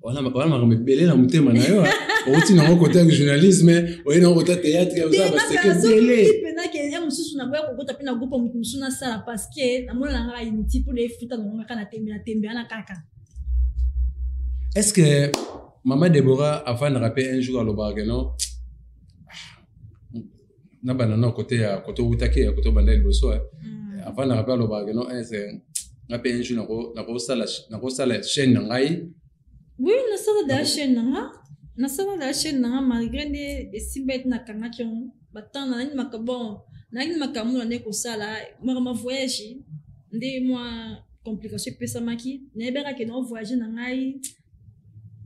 Wana makambo ebele na motema na yo outi nango kota ya journalisme oye nango kota théâtre oza baseke ebele mpenza ya mosusu naboya kokota mpe na groupe moto mosusu nasala parce que namona na ngaka inutile mpo na efuta nango ngaka na tembe na tembe wana kaka. Est ce que mama Deborah afandaka mpe un jour alobaka ke non na banda na kote ya kote owutaki ya kote obanda liboso afandaka mpe alobaka ke non nga mpe un jour nakosala chaîne na ngai? Oui, nasala da chaîne na nga, nasala da chaîne na nga malgré nde esimba ete nakangaki yango batemps nayaki makambo, bon, nayaki makambo na nde kosala makambo voyage nde mwa complication epesamaki. Nayebaka ke na voyage na ngai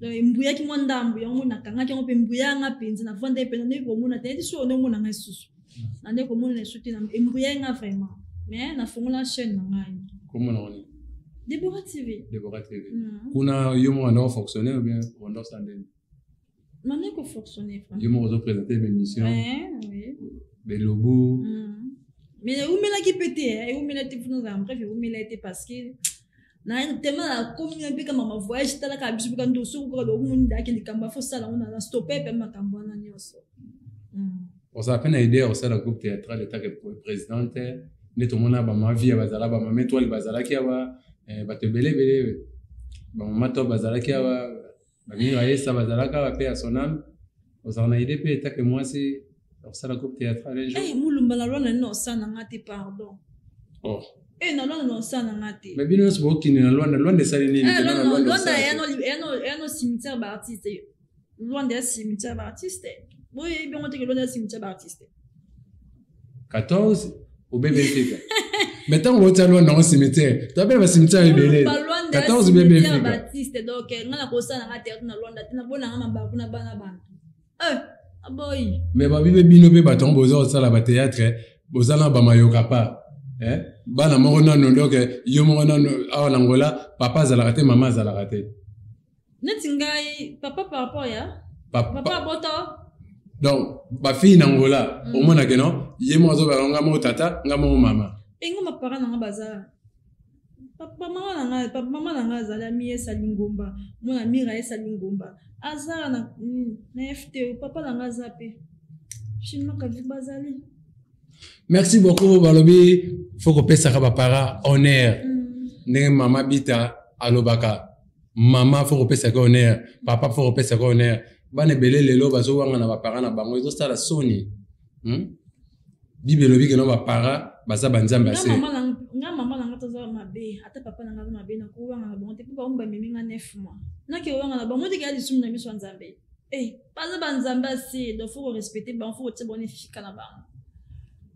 embuyaki mwa ndambo yango nakangaki yango mpe mbuyanga mpenza navanda ye mpenza ndenge komona te neti so nde omona ngai susu na nde komona esu te embuyaki nga vraiment, mais nafongola chaîne na ngai. Komona ngo nini? Deborah TV. Deborah TV. Kuna yo moko anda ofonctionne ou bien onda osala ndeni? Nande kofonctionne. Yo moko ozoprésente bémission? Belobu. Mais eumelaki mpe te, eumela te mpo nazala bref, eumela te parce que na tema nakomi na mpe kama ma voyage talaka biso mpe kando soki kaka lokomoni ndaki likambo afo osala yango na stope mpe makambo wana nyonso. Ozala mpe na idée ya kosala groupe théâtral etake présidente nde tomona bamavia bazala, bamama étoile bazalaki awa, bato ebele ebele, bamama to bazalaki awa, bamino ayesa bazalaka awa mpe ya sonam. Ozala na idée mpe etake mwasi ya kosala groupe théâtral un jour? Mulumba, na lwana nini osala na nga te, pardon. Oh. Na lwana na osala na nga te. Mais bino nyonso bokokende na Lwanda. Lwanda esali nini? Lwanda eyano cimetière baartiste. Lwanda ya cimetière baartiste, boyebi yango teke Lwanda ya cimetière baartiste. 14 obe Benfica, mais ntango botia Lwanda yango cimetière, toapela bacimetière ebele. 14 be Benfica baartiste. Donc nga na kosala nga théâtre na Lwanda te, nabonanga mabaku na bana bantu aboyi. Mais babibe bino mpe bato yango boza kosala batéâtre, boza na bamayoka pa bana moko nano. Donc yo moko nano awa na Ngola, papa azalaka te, mama azalaka te? Neti ngai papa par rapport ya papa abota. Donc bafille na Ngola omonake no ye moko azobaka nga moko tata, nga moko mama. Engo mapara nanga baza papa mama na ngai, papa mama na ngai azali ami esali ngomba mwana mira esali ngomba aza na fto. Papa na ngai aza mpe chimaka bazali. Merci beaucoup. Balobi fo kopesaka bapara honneur ndenge mama Bita alobaka, mama fo kopesaka honneur, papa fo kopesaka honneur. Bana ebele lelo bazowanga na bapara na bango, ezosala soni. Bible elobi keno bapara baza banzambe ase. Nga mama na nga toza mabe, ata papa na nga aza mabe, nakowanga na bango te mpo bango bamemi nga 9 mois. Nake owanga na bango te, keya lisumu na miso ya Nzambe. Baza banzambe ase, donc faut korespecte bango, faut kotia bango na esika na bango.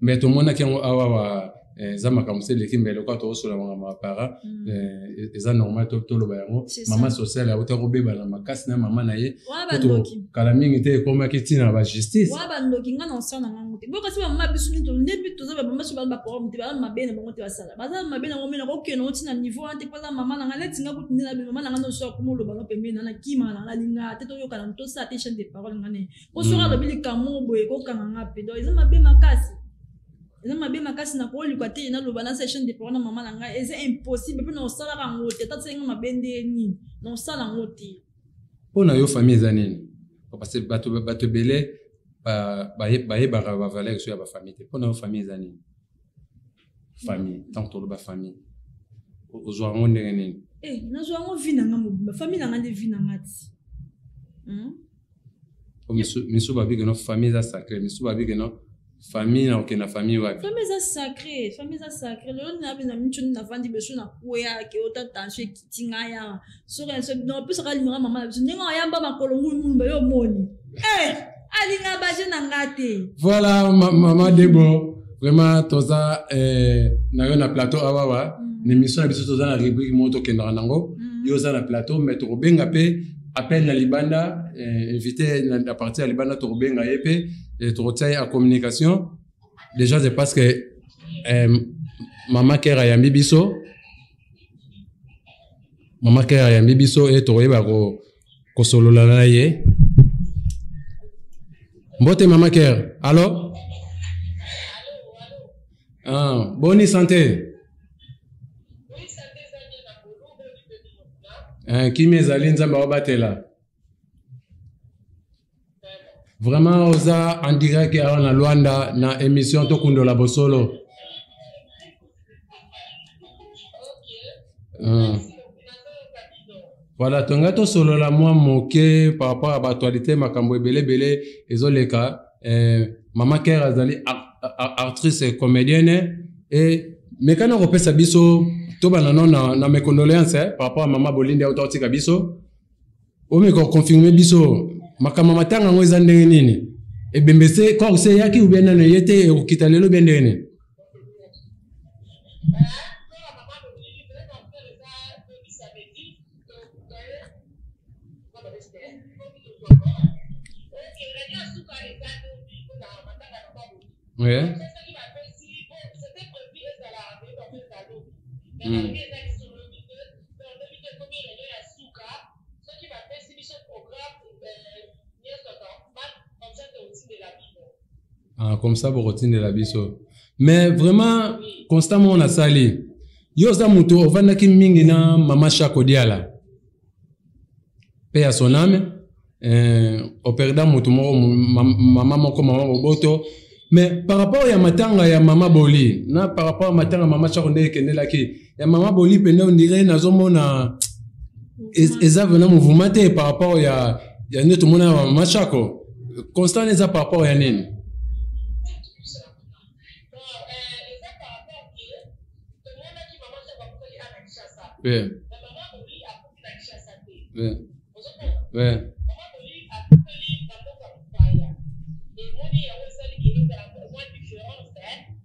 Mais tomonaki yango awawa, eza makambo se eleki mbele lokola tokosola makambo ya para, eza normal toloba yango. Mama sociale auta kobebana makasi na mama na ye kala mingi te, ekomaki ntina na bajustice. Wana bandoki. Nga na osala na ngango te boyo, kasi bamama biso nini nde toza bamama so baa baproblème te, baza mabe na bango te, basala baza mabe na bango, me nakokende nango ntina niveau wana te mpo aza mama na nga. Neti nga kutu nde na mama na nga nyonso akoma oloba ngo pembeni na nakima na nalinga te, toyokana, tosala te chaîne de parole nga ne po soki alobi likambo boye kokanga nga mpe. Donc eza mabe makasi, eza mabe makasi. Nakoluka te naloba nasa chaîne de parole na mama na ngai, eza impossible mpe na osalaka yango te. Ata tisenga mabe nde nini, na osala yango te. Mpo na yo, famille eza nini? Parce que bato ebele bayebaka bavaleur so ya bafamille te. Mpo na yo, famille eza nini? Famille, ntango toloba famille, ozwa yango ndenge nini? Nazwa yango vie na nga mobimba. Famille na nga nde vie na nga ti. Misu babi keno famille eza sacré, misu babi keno famille na okende na famille wapi? Famille eza sacré, famille eza sacré. Lelo nabi na mitu navandi beso nakwea ke ota tension ekiti ngai awa soki napesaka limera mama na biso ndenge ayamba makolo ngulumulumba yo omoni alinga baje na nga te. Voilà, mama Debo, vraiment toza na yo na plateau awawa na émission na biso. Toza na rubrique moko tokendaka nango. Yo oza na plateau, mais tokobenga mpe appel na libanda, invité na partir ya libanda, tokobenga ye mpe tokotia ye en communication. Déjà c'est parce que mama Ker ayambi biso, mama Ker ayambi biso e tokoyeba kosolola na ye. Mbote mama Ker, allo? Ah, boni santé? Eh, kimia ezali nzambe aobatela. Vraiment oza en direct awa na Luanda na émission tokundola bosolo. Ah. Voilà, tonga tosolola mwa moke par rapport à actualité makambo ebele ebele ezoleka. Eh, Mama Kerr azali actrice et comédienne et mekana kopesa biso tobanda no na, na mes condoléances eh, par rapport à mama Bolinde auta otika biso. Omeka koconfirme biso makambo matanga yango eza ndenge nini? Ebembe se corps se eyaki ou bien nano eye te ekokita lelo bien ndenge nini? Ouais. Ah, comme ça bokotindela biso mais vraiment constat moko nasali yo oza moto ovandaki mingi na mama shako diala mpe ya son ame eh, operda moto moko mama moko mama boboto mais par rapport ya matanga ya mama boli na par rapport ya matanga mama shako nde ekendelaki ya mama boli pende ondire nazomona eza vraiment mouvement te par rapport ya ya nde tomona ya mama shako constant eza par rapport ya nini? Ouais. Ouais. Ouais.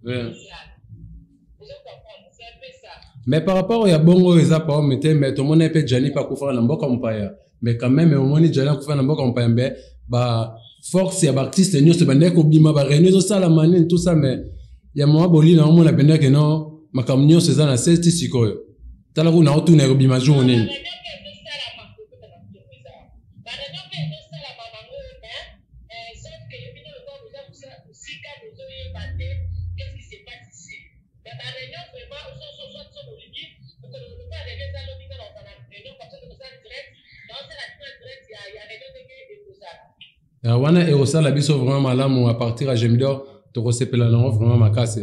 Ouais. Mais par rapport ya bongo eza paome te mais tomoni mpe Gianni mpe akufaka na mboka mopaya mais quand même omoni Gianni akufa na mboka mopaya mbe ba force ya baartiste nyonso ebandaki kobima ba réunion ezosalama nini tout ça mais ya mama bolina omona mpenza ke non makambo nyonso eza na se ti sikoyo tala kuna otuna ekobima jour nini. Ya wana ekosala biso vraiment malamu à partir ya Gemidor tokosepela nango vraiment makasi.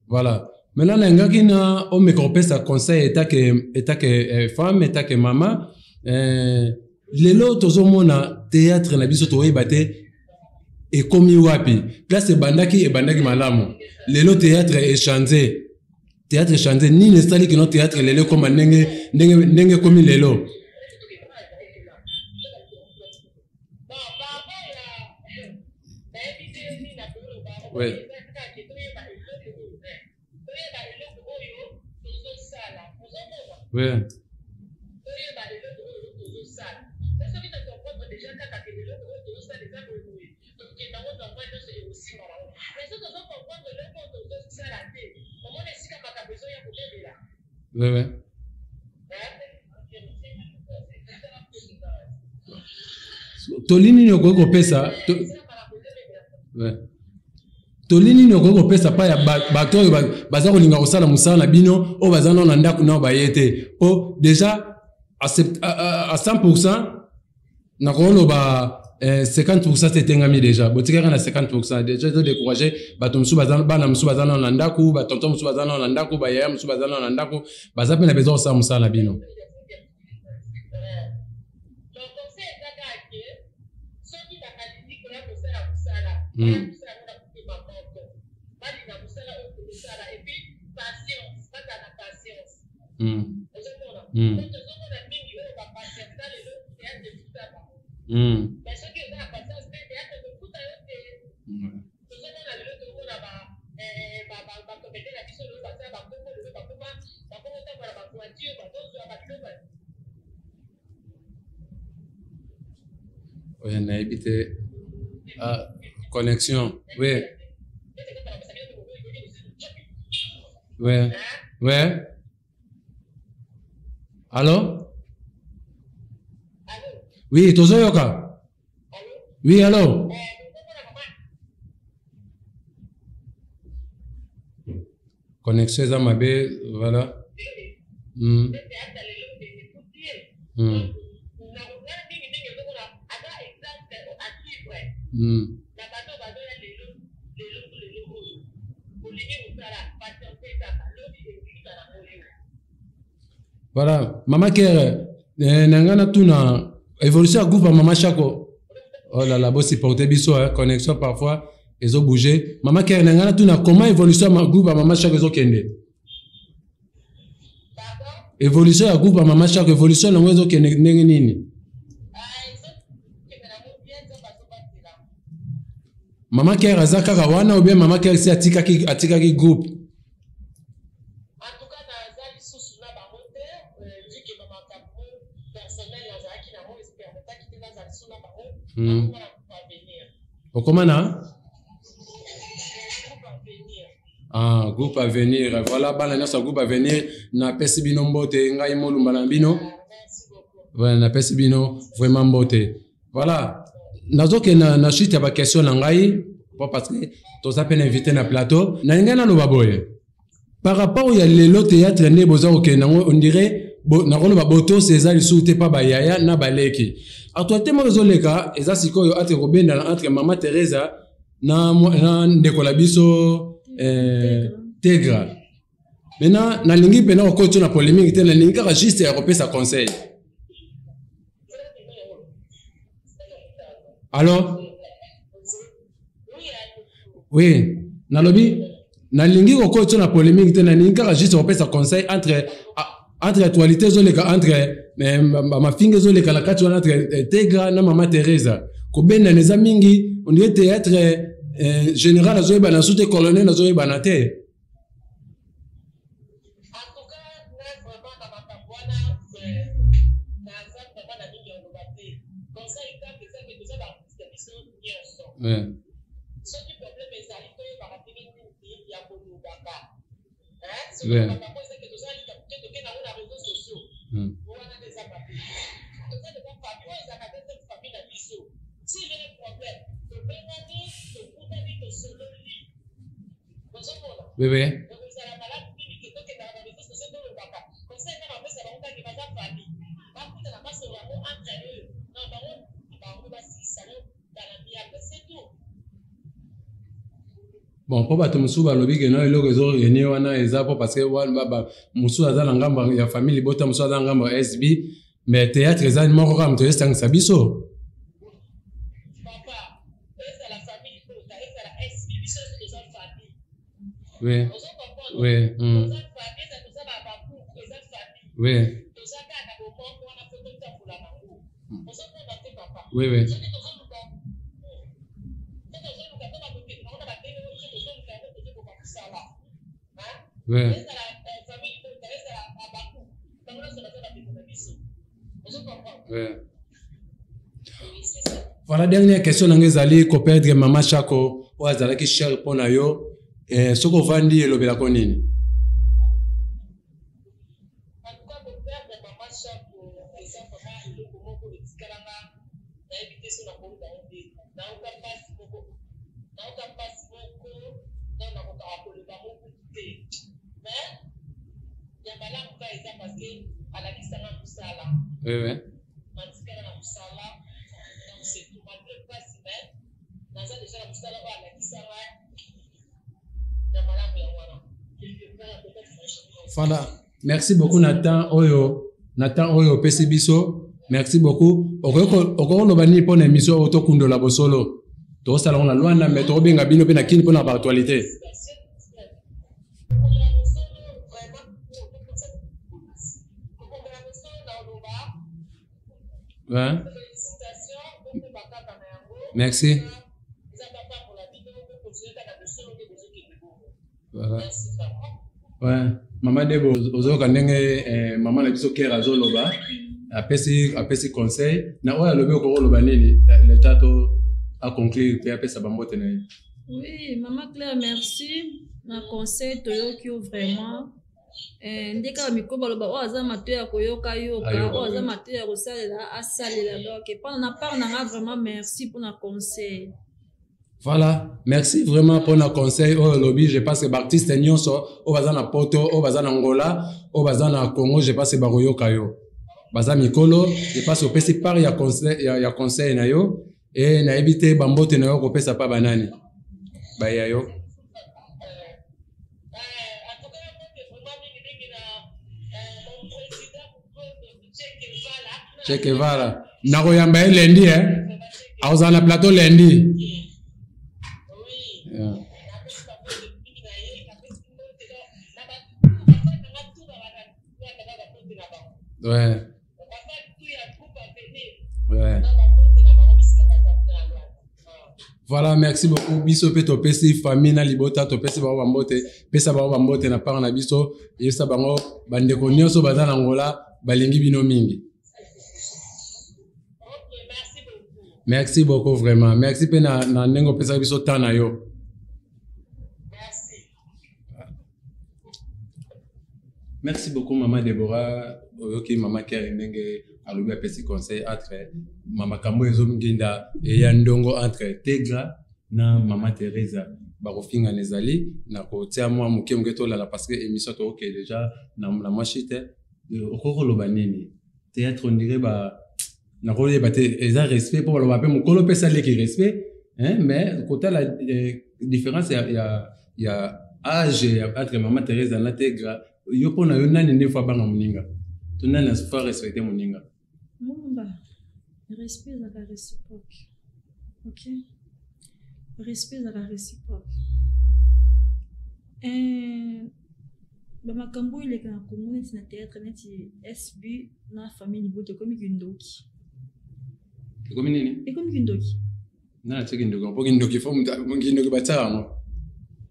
Voilà. Maintenant nalingaki na omeka kopesa conseil etake etake eh, femme etake mama eh, lelo tozomona théâtre na biso toyeba te ekomi wapi place ebandaki ebandaki malamu lelo théâtre echange théâtre echange nini esali kino théâtre lelo ekoma ndenge ndenge ndenge ekomi lelo. Ouais. Ouais. Ouais, ouais. Toli nini okoki kopesa to... ouais. Toli nini okoki kopesa pa ya bato oyo baza kolinga kosala mosala na bino oyo baza nao na ndako nao baye te mpo déjà à 100% nakoloba eh, 50% etengami déjà botikaka na 50% déjà ezo décourager bato mosusu baza bana mosusu baza nao na ndako batonton mosusu baza nao na ndako bayaya mosusu baza nao na ndako baza mpe na besoin kosala mosala na bino. Oyo nayebi te ah, connexion oui oui oui allo oui tozoyoka oui allo. Connexion eza mabe, voilà. Voilà, Mama Kere, eh, na ngai natuna évolution ya groupe ya Mama Shako. Oh là là, bo supporter biso, hein, connexion parfois ezo bouger. Mama Kere, na ngai natuna comment évolution ya groupe ya Mama Shako ezokende? Évolution ya groupe ya Mama Shako, évolution nango ezokende ndenge nini? Mama Kere aza kaka wana ou bien Mama Kere si atikaki atikaki groupe? Okoma na ah, groupe avenir. Voilà, bana nyonso ya groupe avenir, napesi bino mbote, ngai molumba na bino. Voilà, napesi bino vraiment mbote. Voilà, nazokende na, na suite ya baquestion na ngai po parce que toza mpe na invité na plateau. Nalingai naloba boye par rapport ya lelo théâtre nde boza kokende yango, on dirait nakoloba botosi eza lisusu te mpa bayaya na baleki. Actualité moko ezoleka eza sikoyo entre kobendana entre mama Teresa na, na ndeko na biso eh, Tegra. Maintenant nalingi mpena kokoti na polémique te, nalingi kaka juste ya kopesa conseil. Alors oui, nalobi nalingi kokoti na polémique te, nalingi kaka juste kopesa conseil entre entre actualité ezoleka entre eh, mafinga ezoleka na kati wana entre eh, Tegra na mama Teresa. Kobendana eza mingi, on dirait théâtre eh, général azoyebana su te, colonel azoyebana te. Ouais. Soki problème ezali, toyebaka ndenge nini ya kolobaka. Ouais. Oui, oui. Bon, mpo bato mosusu balobi ke no eloko ezo renie wana eza mpo parce que mosusu aza na ngambo ya famille libota, mosusu aza na ngambo ya SB, mais théâtre eza moko kaka moto esangisa biso. Oui. Oui. Oui. Oui, oui. Oui. Oui. Voilà, dernière question na ngai ezali koperdre mama Shako oyo azalaki cher mpo na yo eh, soki ovandi elobelako nini? Oui, oui. Voilà. Merci beaucoup Nathan oyo Nathan oyo opesi biso. Merci beaucoup. Okoki koloba nini mpo na émission oyo tokundola bosolo? Tokosala yango na Luanda mais tokobenga bino mpe na Kin mpo na ba actualité. Ouais. Merci. Voilà. Ouais. Mama Debo, ozoyoka ndenge eh, mama na biso Kera azoloba, apesi apesi conseil na oyo alobi, okoki koloba nini leta to a conclure mpe apesa bambote na ye? Oui, mama Claire, merci na conseil toyoki yo vraiment. Eh, nde kaka mikolo baloba oyo aza matoi ya koyoka yoka, oyo aza matoi ya kosalela asalela. Donc epana na part na nga vraiment merci mpona conseil. Voilà, merci vraiment pour na conseil oyo olobi. Je pense que baartiste nyonso oyo baza na poto, oyo baza na Angola, oyo baza na Congo, je pense bakoyoka yo. Baza mikolo, je pense opesi part ya conseil, ya conseil na yo e nayebi te bambote na yo kopesa pa banani baya yo. Che Guevara nakoyamba ye lundi eh akozala na plateau lundi. Yeah. Ouais. Ouais. Voilà, merci beaucoup. Biso pe topesi famille na libota, topesi bango bambote, pesa bango bambote na part na biso, yebisa bango bandeko nyonso baza na Angola, balingi bino mingi. Merci beaucoup vraiment. Merci pe na ndenge opesaki biso temps na yo. Merci beaucoup maman Deborah. Oyoki maman Kerry ndenge alobi apesi conseil entre mama kambo ezonginda eya ndongo entre Tegra na mama Teresa bakofingana ezali na kotia mwa moke moke tolala parce que émission tokoke déjà na mwa chute. Okoki koloba nini théâtre on dirait ba nakoyeba te eza respect mpo baloba mpe mokolo mpe esaleki respect hein, mais kotala différence ya âge ya entre mama Teresa na Tegra, yo mpo na yo nani nde fo abanga moninga to nani fo respecte moninga? Mumba, respect ezalaka réciproque. Ok, respect ezalaka réciproque. Bamakambo oyo eleka na Congo neti na théâtre neti SB na famille Liboto ekomi kindoki. Ekomi nini? Ekomi kindoki. Nani atie kindoki? Mpo kindoki fo kindoki batiaka yango.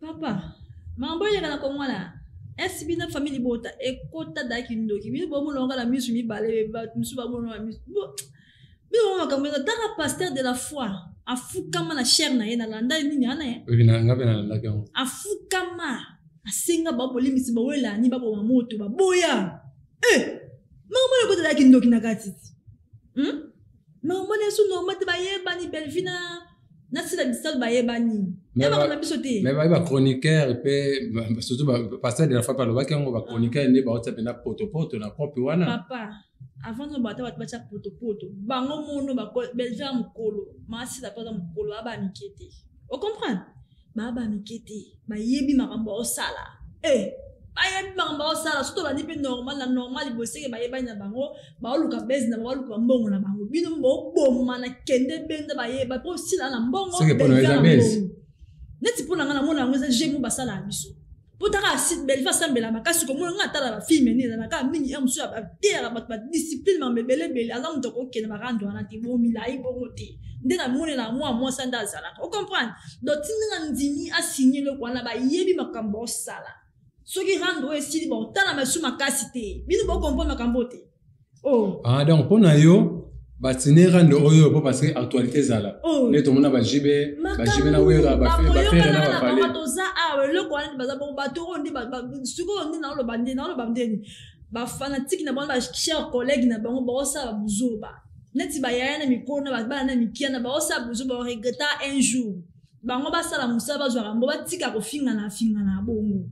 Papa, makambo oyo eleka na Congo wana SB na famille Libota ekota da kindoki. Bino bomona kaka na misu mibale, bato mosusu bamona na misu. Bino bomona makambo eza taka pasteur de la foi afukama na chair na ye na landa nini ana ye? Oyebi na nga mpe nalandaki yango. Afukama asenga ba bolimisi ba welani ba boma moto ba boya. Makambo oyo ekota da kindoki na kati. Makambo oyo esu normal te bayebani Bellevue na Sila Bisalo bayebani. Mais Ya makambo na biso te. Mais ba chroniqueur pe, surtout ba pasteur de la foi balobaki yango, ba chroniqueur nde baotia mpenza potopoto na kope wana. Papa, avant no bato bato batia potopoto, bango mono ba Bellevue ya mokolo, Masila mpe aza mokolo, ba ba mike te. O comprendre? Ba ba mike te, bayebi makambo osala. Bayebi makambo osala, surtout bandi pe normal na normal boseke bayebani na bango, baoluka base na bango, baoluka mbongo na bango. Bino boboma na kende benda bayeba po sila na mbongo, Seke pona Bellevue eza na base. mbongo. Neti pona nga namona yango eza jeu mo basala ya biso. Po taka site Bellevue asambela makasi komona nga atala ba filme nini ezalaka mingi ya mosusu ya ba terre bato ba discipline makambo ebele ebele, aza moto akokende ba rando wana te, bo milai bongo te. Nde namonela mwa mwasi nde azalaka. O comprendre? Donc tindi nga ndimi a signer eloko wana bayebi makambo osala. Soki rando oyo esili ba otala masu makasi te. Bino bo comprendre makambo te. Oh. Ah donc pona yo ba signer rando oyo po parce que actualité ezala. Oh. Nde tomona ba JB, ba JB na Wera, ba Makambo ba Ferre na na ba Fally. bango toza awa eloko wana nde baza bongo bato oyo nde sikoyo nde naoloba nde, naoloba nde nini? Ba fanatique na bango, ba chers collègues na bango baosala buzoba. Neti ba yaya na mikolo na ba bana na mikia na baosala buzoba, ba regretta un jour. Bango basala mosala bazwaka mbo batika kofinga na finga na bongo.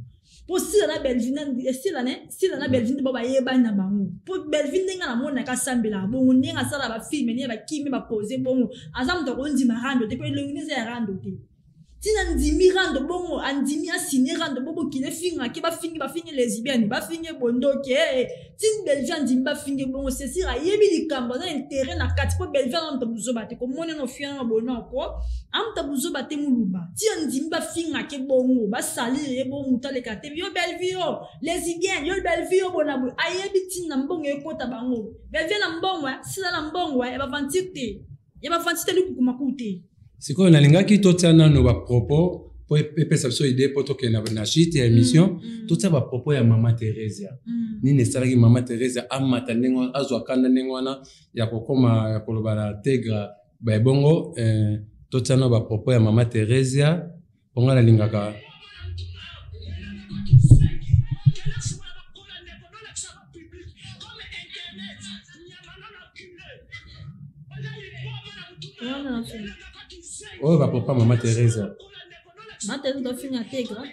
Po Sila na Bellevue na, eh, Sila ne, Sila na Bellevue nde ba bayebani na bango. Po Bellevue ndenge na mona ka sambela bongo, ndenge asala ba filme, ndenge ba kimi ba poser bongo. Aza moto akondima rando te, po elongi nde eza ya rando te. Tina ndimi rando bongo, andimi a signer rando bongo kile finga ke ba fingi, ba fingi lesbienne, ba fingi bondoki, eh, eh. Tine Bellevue andimi ba fingi bongo, c'est sûr ayebi likambo, aza intérêt na kati, po Bellevue aza moto buzoba te, komona no fiana na bono ko, amuta buzoba te muluba. Tina ndimi ba finga ke bongo, ba salir ye bongo mutu aleka te, yo Bellevue yo, lesbienne, yo Bellevue yo bona boye, ayebi tina mbongo ekota bango. Bellevue na mbongo, eh, Sila na mbongo, eh, ba aventure te. Ya ba aventure te likukuma ku te. Sikoyo nalingaki totia nano ba propos po epesa biso idée po tokende na chute ya émission. Totia ba propos ya Mama Theresia. Nini esalaki Mama Theresia amata ndenge wana, azwa kanda ndenge wana ya kokoma ya koloba na Tegra ba ebongo, totia nano ba propos ya Mama Theresia po nga nalingaka. Wana na film. Oyo bapapa mama Teresa. Mama Teresa tofinga tegra.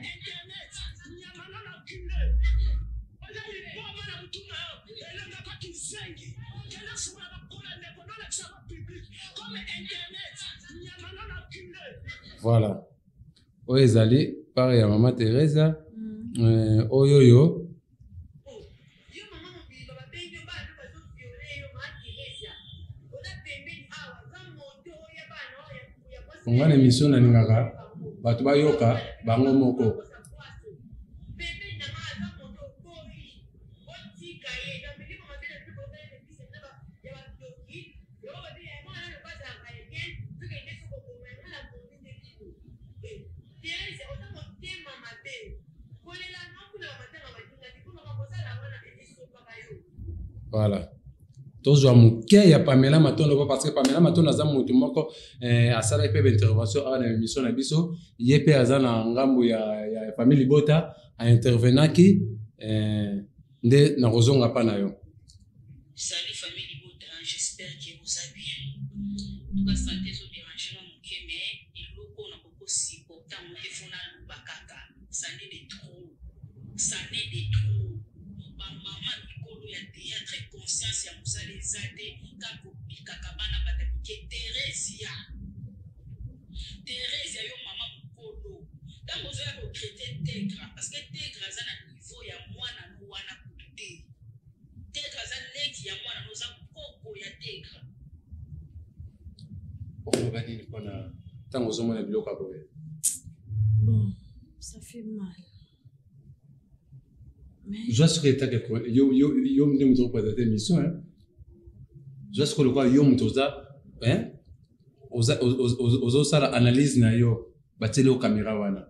Voilà. Oyo ezali part ya mama Teresa. Oyo yo nga na émission nalingaka bato bayoka bango moko. Voilà. Tozwa moke ya Pamela Matondo po parce que Pamela Matondo aza motu moko eh, asalaki mpe baintervention awa na émission na biso. Ye mpe aza na ngambo ya, ya famille libota aintervenaki eh, nde nakozonga mpa na yo. Salut famille libota, j'espère que boza bien. En tout cas santé ezo déranger nga moke mais eloko oyo nakoki ko supporter yango te faut naloba kaka. Ça n'est de trop. Ça n'est de trop. Ba mama mikolo ya théâtre conscience ya mosala eza te kaka kopikaka bana bata mike. Theresia. Theresia yo mama mokolo. Tango ozoya ko traiter Tegra parce que Tegra aza na niveau ya mwana no wana kutu te. Tegra aza leki ya mwana no, oza koko ya Tegra. Okoloba nini mpona ntango ozomona biloko ya boye? Bon, ça fait mal. Mais Zwa soki etake yo yo yo nde moto okoprésente émission hein. Zwa soki lokola yo moto oza hein? Oza ozosala analyse na yo, batieli yo caméra wana.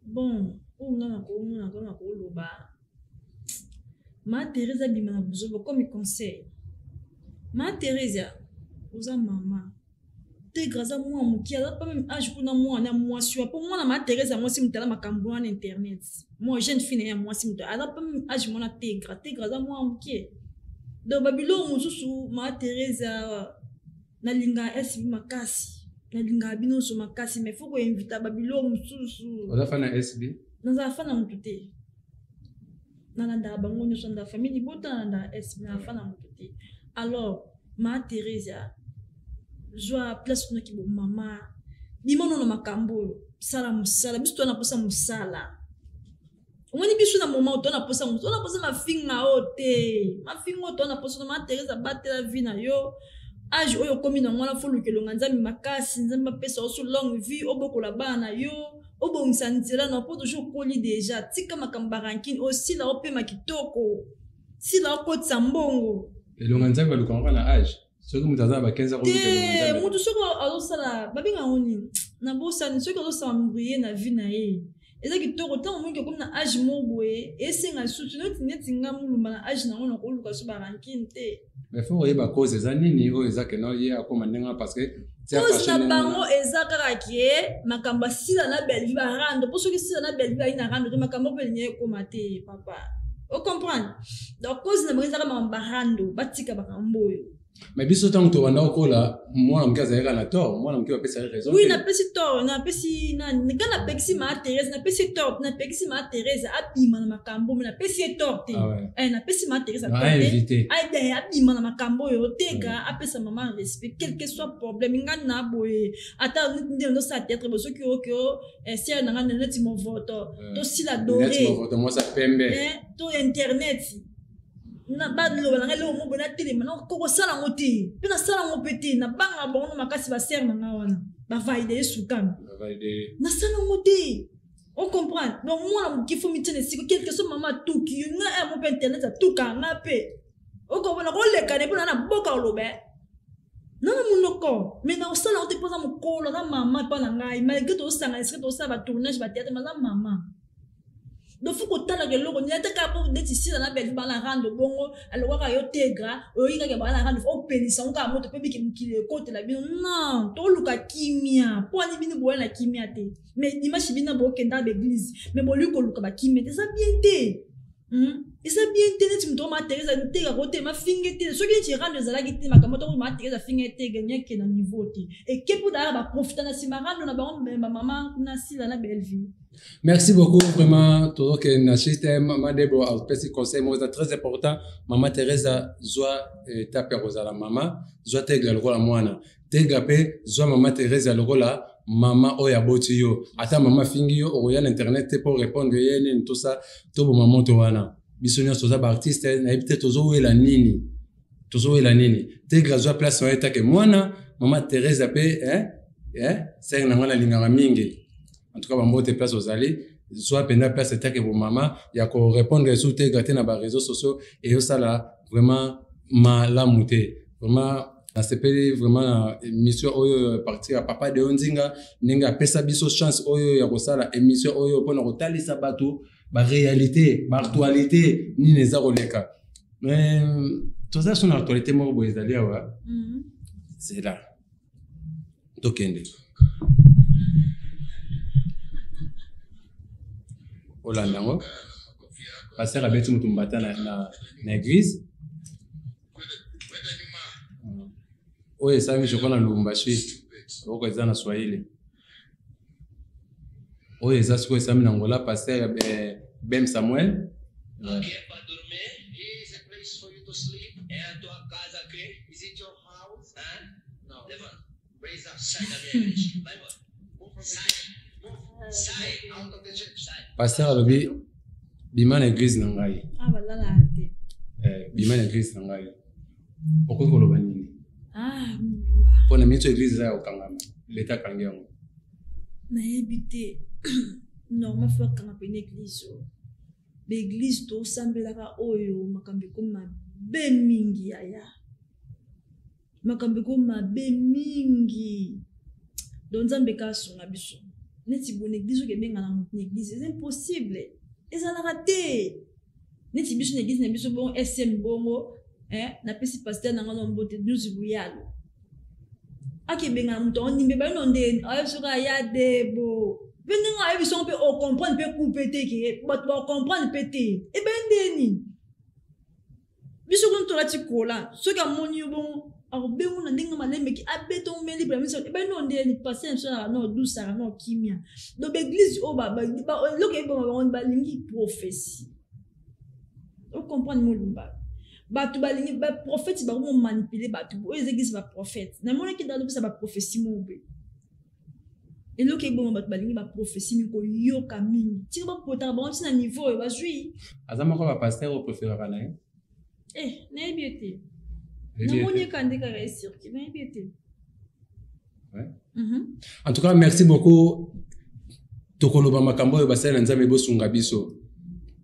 Bon, oyo nga nakomona nga nakoloba Ma Therese abima na buzoba comme conseil. Ma Therese oza mama. Tegra aza mwana moke, aza pas même âge kuna mwana mwasi wa po mwana ma Therese ya mwasi mutala makambo wana internet. Moi jeune fille na ya mwasi mutu aza pas même âge mwana Tegra. Tegra aza mwana moke. Donc ba biloko mosusu ma Therese nalinga SB makasi. Nalinga bino so makasi mais faut ko inviter ba biloko mosusu. Oza fan ya SB? Naza fan na mutu te. Nalandaka bango nyonso, nalandaka famille libota, nalandaka SB, naza fan na mutu te. Alors ma Therese zwa place kuna ki bo mama bima nono makambo oyo sala mosala biso toza na posa mosala omoni biso na moment toza na posa mosala toza na posa mafinga oyo te mafinga oyo toza na posa ma Therese abatela vie na yo age oyo okomi na ngwana fo luka elonga nzambe makasi nzambe apesa yo so longue vie obokola bana na yo obongisa nzela na po toujours okoli deja tika makambo ba rancune osila opema kitoko sila okotisa mbongo elonga nzambe balukaka na age soki moto aza na ba 15 ans te moto soki azosala babenga yango nini nabosani soki azosala mbrie na vie na ye eza kitoko ntango omoniki okomi na age moko boye esenga lisusu neti neti nga mulumba na age nango nakoluka so barankine te mais faut oyeba cause eza nini oyo eza keno ye akoma ndenge wana parce que cause na bango eza kaka ke makambo asila na Bellevue barando mpo soki sila na Bellevue ayi na rando te makambo mpe elingi ekoma te papa ocomprendre donc cause na bango eza kaka makambo barando batika makambo oyo mais biso ntango tobanda kokola mwana moke azalaki na tort mwana moke bapesaki raison oui napesi tort napesi nani nga napekisi maa Thérèse napesi tort napekisi maa Thérèse abima na makambo me napesi ye tort te eh, napesi maa Thérèse tort te eh, abima na makambo oyo tega apesa mama respect quel que soit problème nga na boye ata nde ozosala théâtre bo soki oke o sere na nga neti movoto tosila dore to internet na baloba na ngai eloko moko boye natelema nakokosala yango te mpe nasala yango mpe te nabanga bango na makasi basere na ngai wana bavalide ye sukami nasala yango te ocomprendre donc mwana moke fo mitia na esika quelque soit mama atuki yo ngai aya mo mpe internet atuka nga mpe okomona koleka ne mpo na na boka oloba nana monoko mais nakosala yango te mpo aza mokolo aza mama epa na ngai malgré tozosanga esika tozosala batournage batheatre mais aza mama donc faut kotalaka eloko nini ata kaka mpo neti sila na Bellevue bana rando bongo alobaka yo tegra oyoki kaka bana rando opelisa yango kaka moto mpe biki mokili ekotela bino non toluka kimia mpo ani bino boya na kimia te mais dimanche bino bokenda ba église mais bolingi koluka bakimia te eza bien te. Eza bien te neti moto ma Teresa nteka ko te mafinge te soki neti rando ezalaki te makambo to ma Teresa finge te gagner ke na niveau te et ke pour d'ailleurs ba profiter na sima rando na bango ba maman kuna sila na Bellevue. Merci beaucoup vraiment tozokende na chiste mama Debo apesi conseil moko eza très important mama Teresa zwa etape ya kozala mama zwa tegra lokola mwana tegra mpe zwa mama Teresa lokola mama oyo aboti yo ata mama afingi yo okoya na internet te mpo répondre ye nini tosa toboma moto wana biso nyonso toza baartiste nayebi te tozowela nini tozowela nini tegra zwa place na yo etake mwana mama Teresa mpe eh, eh, sere na ngai nalingaka mingi en tout cas bambote place ozali zwa mpenza place etake bomama ya korépondre esu tegra te na bareseau sociaux eyosala vraiment malamu te vraiment nasepeli vraiment na émission oyo partir ya papa Deo Nzinga ndenge apesa biso chance oyo ya kosala émission oyo mpona kotalisa bato ba réalité ba actualité nini eza koleka mais toza so na actualité moko boye ezali awa zela tokende olanda yango pasteur abeti moto mbata na, na, na église oyo esalami je crois na lubumbashi oko eza na swahili oyo eza sikoyo esalami na angola pasteur eh, bem samuel okay, pa dormir. Is a place for you to sleep. É a tua casa aqui? Is it your house? Hã? No. Levanta. Raise up. Sai da minha igreja. Vai embora. Sai. Sai. Out of the church. Sai. Pasteur alobi bima na église na ngai. Ah balala te. Eh, bima na église na ngai. Okoki koloba nini? Ah, mpo na miso église eza ya kokangama leta akangi yango. Nayebi te. Normal faut akanga pene église oyo. Baeglise tosambelaka oyo makambo ekomi mabe mingi yaya. Makambo ekomi mabe mingi. Donc Nzambe ka asunga biso. Neti boye na église oyo ebengana moto na église eza impossible. Ezalaka te. Neti biso na église na biso bongo SM bongo eh, napesi pasteur na nga na mbote News Buyalo. Akebengana moto yango ndimbe bayo no nde ayebi soki aya debo. Mpe ndenge ayebi songo mpe ocomprendre mpe coupe te ke bato bacomprendre mpe te. Ebaye nde nini? Biso kuna tolati kola soki amoni yo bongo akobengo na ndenge malembeki abeta omeli libre miso ebaye no nde ni pasteur na biso na no dusaka no kimia. Donc église oyo eloko eboma bango balingi prophétie. Ocomprendre molumba. Bato balingi ba prophète bakomo manipuler bato oyo eza église ba prophète. Namonaki ndalo bisa ba prophétie moko boye. Eloko eboma bato balingi ba prophétie mingi koyoka mingi. Tika bapotaka bango ntina niveau oyo bazwi. Aza moko ba pasteur oyo préféraka na ye. Eh, nayebi ye te. Namoni ye kaka nde kaka ye circuit, nayebi ye te. Ouais. En tout cas, merci beaucoup. Tokoloba makambo oyo basali na Nzambe bosunga biso.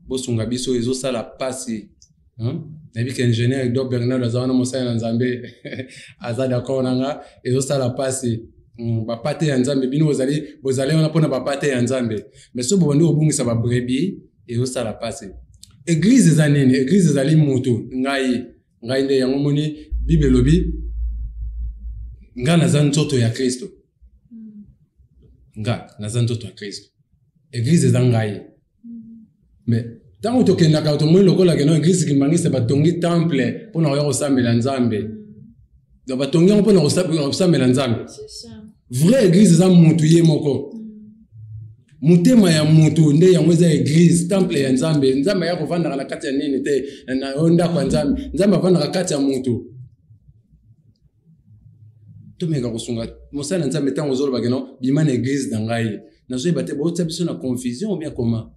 Bosunga biso ezosala pasi. Hein? Nayebi ke ingénieur Edouard Bernard aza wana mosali na Nzambe aza d'accord na nga ezosala pasi. Bapate ya Nzambe bino bozali bozali wana mpona bapate ya Nzambe. Mais soki bobandi kobungisa ba brebis ezosala pasi. Église eza nini? Église ezali mutu ngai ngai nde yango moni Bible elobi nga naza nzoto ya Kristo. Nga naza nzoto ya Kristo. Église eza ngai. Mais ntango tokendaka tomoni lokola keno église kimbangiste batongi temple mpona koya kosambela Nzambe. Donc batongi yango mpona kosambela Nzambe. Vraie église eza mutu ye moko. Motema ya mutu nde yango eza église, temple ya Nzambe. Nzambe aya kovandaka na kati ya nini te, na oyo ndako ya Nzambe. Nzambe avandaka kati ya mutu. Tomeka kosunga mosala ya Nzambe ntango ozoloba keno bima na église na ngai. Nazoyeba te botia biso na confusion ou bien comment?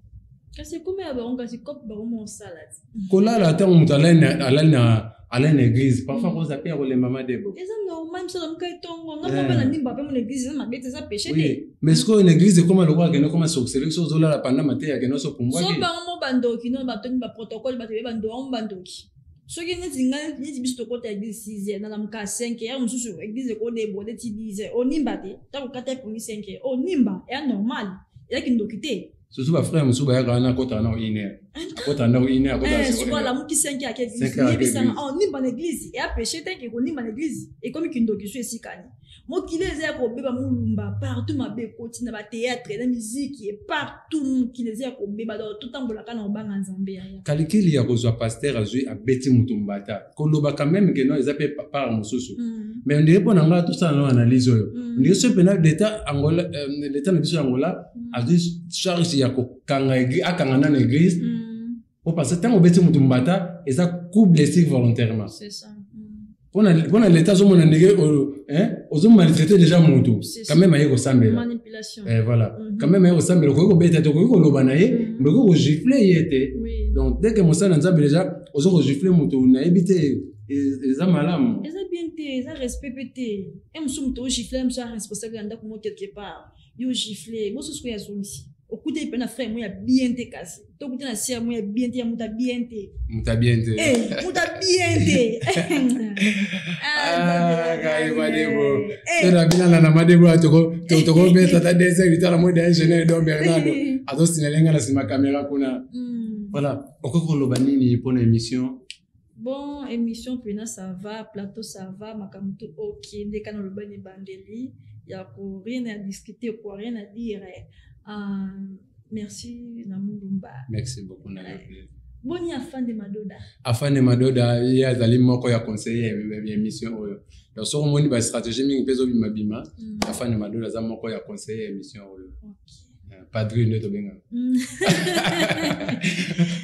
Kasi ekomi ya bango, kasi cope bango mosala te. Kolala ntango moto alali na, alali na, alali na église, parfois akoza pe ya kolemba madebo. Eza normal, miso na muka etongo, nga moko na ndimba pe mon église eza mabe te, eza péché te. Oui, mais sikoyo na église ekoma lokola kende ekoma sorcellerie, soki ozolala pendant mateya kende oso pumbwaki. So bango mo bandoki, non, batoni ba protocole, bato be bandoki, bango bandoki. Soki neti ngai, neti biso tokota église 6 heures, na lamuka 5 heures, mosusu église ekodeborde ti 10 heures, onimba te, ntango okata epongi 5 heures, onimba, eya normal, eya kindoki te. Surtout bafrère mosusu bayaka wana, akotaka nao une heure, akotaka ndako une heure, akotaka Eh, zéro sikoyo heure. alamuki 5 ake 5 heures ake yebisanga église. oh, nimba na église eya péché te ke konimba na église ekomi kindoki so esikani. Mokili eza ya kobeba, molumba partout, mabe ekoti na bateatre, na miziki, e partout mokili eza ya kobeba. Donc totambolaka na kobanga Nzambe, yaya. Kalikili ya kozwa pasteur azwi abeti moto mbata, koloba quand même ke non, eza mpe part mosusu. Mais ondire mpo na ngai tosala nao analyse oyo. Ondire soki mpena l'état Angola, l'état na biso ya Angola azwi charge ya kokanga akanga nano église, po parce que ntango obeti moto mbata, eza coup blessure volontairement. C'est ça. Mpona l'état azomona ndenge hein, ozomaltraite déjà moto. C'est Quand ça. même aye kosambela. Manipulation. Eh, voilà. Quand même aye kosambela, okoki kobeta te, okoki koloba na ye, mais okoki kogifle ye te. Donc dès que mosala na Nzambe déjà ozo kogifle moto, nayebi te eza malamu. Eza bien te, eza respect mpe te. E mosusu moto ogifle, mosusu aza responsable ya ndako mo quelque part, yo gifle mosusu koyo azongisi, okutaki mpe na frère mo ya bien te, kasi to okuti na sœur mo ya bien te, ya moto ya bien te. Moto ya bien te. Eh, moto ya bien te. Ah, kai madebo. Eh. Te na bina na madebo ya tokobeta ta deuxième vitala mo da ingénieur Don Bernardo azosinale nga na nsima caméra kuna. Voilà, okoki koloba nini mpona émission? Bon, émission mpena ça va, plateau ça va, makambo to ok. Nde kana oloba na ebandeli ya ko rien à discuter quoi, rien à dire. Merci na Mulumba. Merci beaucoup na yo mpe. Boni afande Madoda? Afande Madoda, ye azali moko ya conseiller ya émission oyo. Donc soki omoni bastratégie mingi mpe ezobimabima, afande Madoda aza moko ya conseiller ya émission oyo. Padri nde tobengaka.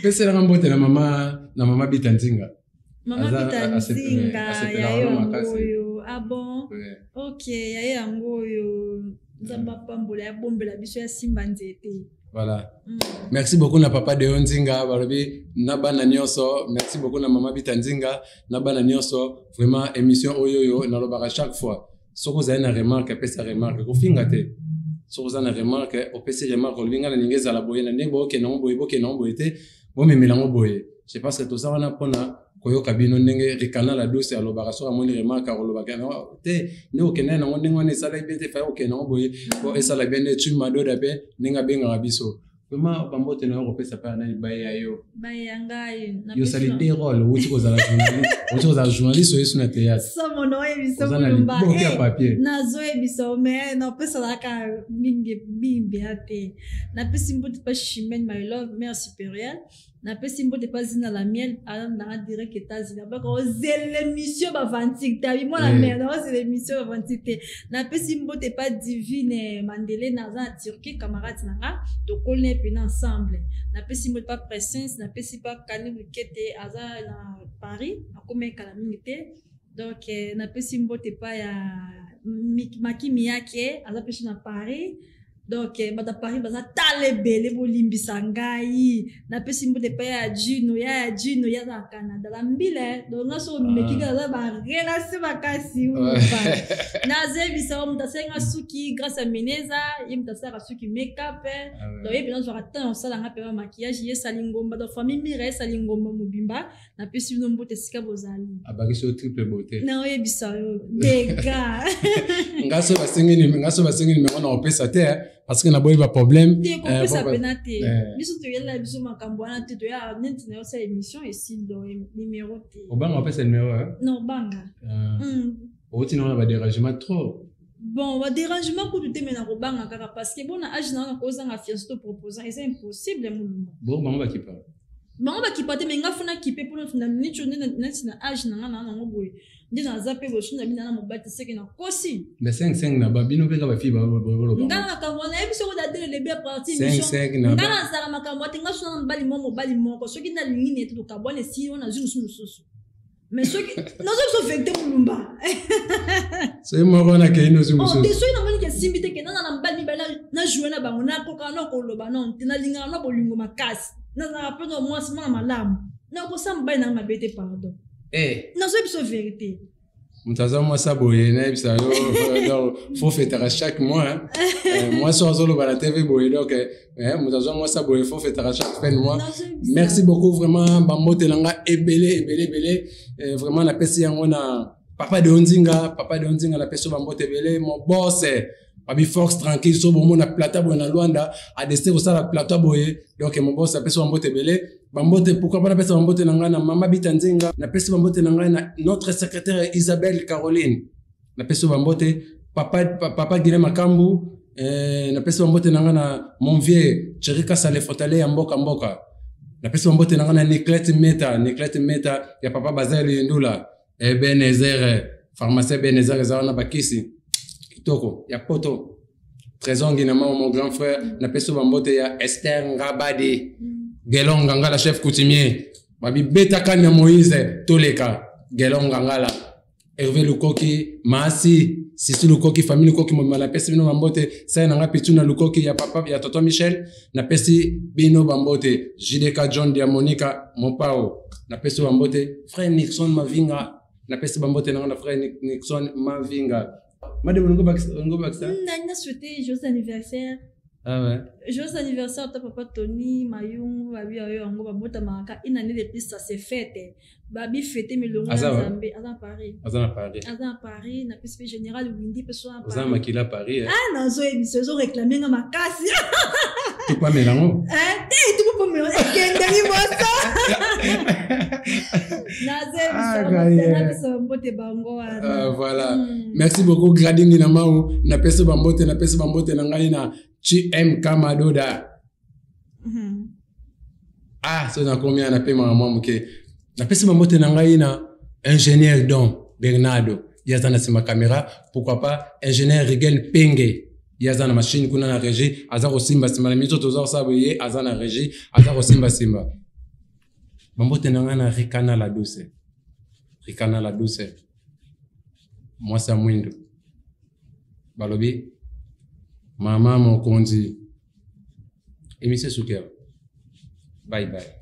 Peselaka mbote na mama Bita Nzinga. Mama Bita Nzinga, Asepelaka ya ye wana yango makasi. oyo. Ah bon? Ouais. Ok, ya ye yango oyo. Nzambe apambola, ya bombela biso, ya simba nzete. Voilà. Merci beaucoup na papa Deo Nzinga, balobi na bana nyonso. Merci beaucoup na mama Bita Nzinga, na bana nyonso. Vraiment, émission oyo oyo, nalobaka chaque fois. Soki ozali na remarque, apesa remarque. Kofinga te. Soki oza na remarque, opesi remarque, olobi nga na ndenge ezala boye, na ndenge bokende yango boye, bokende yango boye te, bomemela yango boye. Je pense que toza wana mpona koyoka bino. Ndenge Rikana la Douce alobaka, soki amoni remarque akolobaka te nde okende nango ndenge wana esalaki bien te, fai okende yango boye po esala bien. Nde Tumi Madoda mpe ndenge abengaka biso, vraiment bambote na yo kopesa mpe nani baye ya yo? Baye ngai. Yo osali deux rôle, outi kozala journaliste, outi kozala journaliste, oyesu na théâtre. Somo na oyebisa. Oza na Mulumba, liboke ya eh, papier. Nazoyebisa, me napesalaka mingi mingi ya te. Napesi mbote pa Chimene, my love, mère supérieure. Napesi mbote pa Zina la Miel, alandanga direct États-Unis, abaka ozela émission bavantique te, abi mwana. Mare naozela émission bavantique te. Napesi mbote pa Divine Mandele, naza na Turquie, camarade na nga, tokoli mpena ensemble. Napesi mbote pa Presence, napesi pa Kani Wikete, aza na Paris, akoma ekala mingi te. Donc napesi mbote pa ya Makimi yake, aza mpe so na Paris. Donc bato ya Paris baza tala ebele, bolimbisa ngai. Napesi mbote epai ya Jino, ya Jino, ya aza na Canada, la mbila. Donc nga so omeki kaka, aza barelation makasi. Nazebisa o moto asalinga suki grâce ya Meneza, ye moto asalaka suki, makeup. Donc ye mpena azwaka temps osalanga mpe ba maquillage, ye esali ngomba. Donc famille Mira esali ngomba mobimba, napesi bino mbote esika bozali. Abakisi yo triple beauté. Naoyebisa yo dega. Nga so basengi numéro na kopesa te, parce que naboyi baproblème. Te, kopesa pena te. Biso toyelela biso makambo wana te. Toya neti na yosala émission esili, donc numéro te. Obanga opesa numéro? Non, obanga. Outi na wana badérangement trop. Bon, badérangement kutu te, me na kobanga kaka parce que bona age na wana, kozanga fiancé to proposant eza impossible, Molumba. Bo bango bakipa. Bango bakipa te, me nga funa kipe mpona neti neti na age na nga na nango boye nde naza mpe boye, soki na bino na mobali te, seke nakosi. Mais 5 5 na babino mpe ka bafille boloba. Nga na makambo wana nayebi soki odadele lebi ya parti. 5 5 na Nga nazala makambo te. Nga so na mobali moko, mobali moko, soki nalingi nete tokabwana, esili wana, nazwi mosusu mosusu. Mais soki nazo biso vérité, Molumba. Soki moko nakei, nozwi Oh, te mosusu. Soki namoni ke esimbi te, ke nana na mobali mibale na joue na bango, nakokaka na koloba non te. Nalingaka na bolingo makasi, nazalaka mpe na mwasi mwana malamu, nakosala mobali nanga mabe te, pardon. Nazoyebi biso vérité. Moto aza mwasi boye, nayebisa yo, donc faut fêtaka chaque mois, hein. Mwasi oyo azoloba na TV boye, donc moto azwa mwasi boye, faut fêtaka chaque fin de mois. Merci beaucoup vraiment, bambote na nga ebele ebele ebele. Vraiment napesi yango na papa de Onzinga, papa de Onzinga, napesi yo bambote ebele, mon boss. Babi force tranquille so bomona plata boye na Luanda adeside kosala plata boye donc mobosi apesi bambote ebele bambote pourquoi pas napesa bambote na ngai na mama Bita Nzinga napesi bambote na ngai na notre secrétaire Isabelle Caroline napesi bambote papa papa Guilain Makambu eh, napesi bambote na ngai na mon vieux Thierry Kasale Fotale ya mboka mboka napesi bambote na ngai na Niclette Meta Niclette Meta ya papa Bazel Yendula Ebenezer pharmacien Ebenezer eza wana bakisi kitoko ya poto Trésor Nginama mon grand frère napesi bambote ya Esther Ngabadi Gelon Ngangala chef coutumier babibeta kani ya Moïse toleka Gelon Ngangala Hervé Lukoki Maasi Sisi Lukoki famille Lukoki mobimba napesi bino bambote sai na nga Pichu na Lukoki ya papa ya tonton Michel napesi bino bambote JDK John Diamonica Mopao napesi bambote frère Nixon Mavinga napesi bambote na nga na frère Nixon Mavinga Madame olingo bakisa olingo bakisa Nani na souhaiter joyeux anniversaire. Ah ouais. Joyeux anniversaire à papa Tony Mayungu babi yo yango babotamaka ka une année de plus ça se fête. Babi fête milongo na Nzambe aza na Paris. Aza na Paris. Aza na Paris na pesi pe général Windy pe so na Paris. Oza makila Paris. Eh? Ah nazo yebisa ezo réclamer nga makasi. Topamela yango. Eh te topamela ekende liboso. Nazo mbote bango wana. Euh, voilà. Merci beaucoup Gradingi na mau na pesi bambote na pesi bambote na ngai na GMK Madoda. Ah, so nakomi na pema mwa moke. Napesi bambote na ngai na ingénieur Don Bernardo. Ye aza na nsima caméra, pourquoi pas ingénieur Rigel Penge. Ye aza na machine kuna na régie, aza kosimba simba na miso toza kosala boye, ye aza na régie, aza kosimba simba. Bambote na ngai na Rikana la douce. Rikana la douce. Mwasi ya mwindo. Balobi mama mokonzi. Émission esuki awa. Bye bye.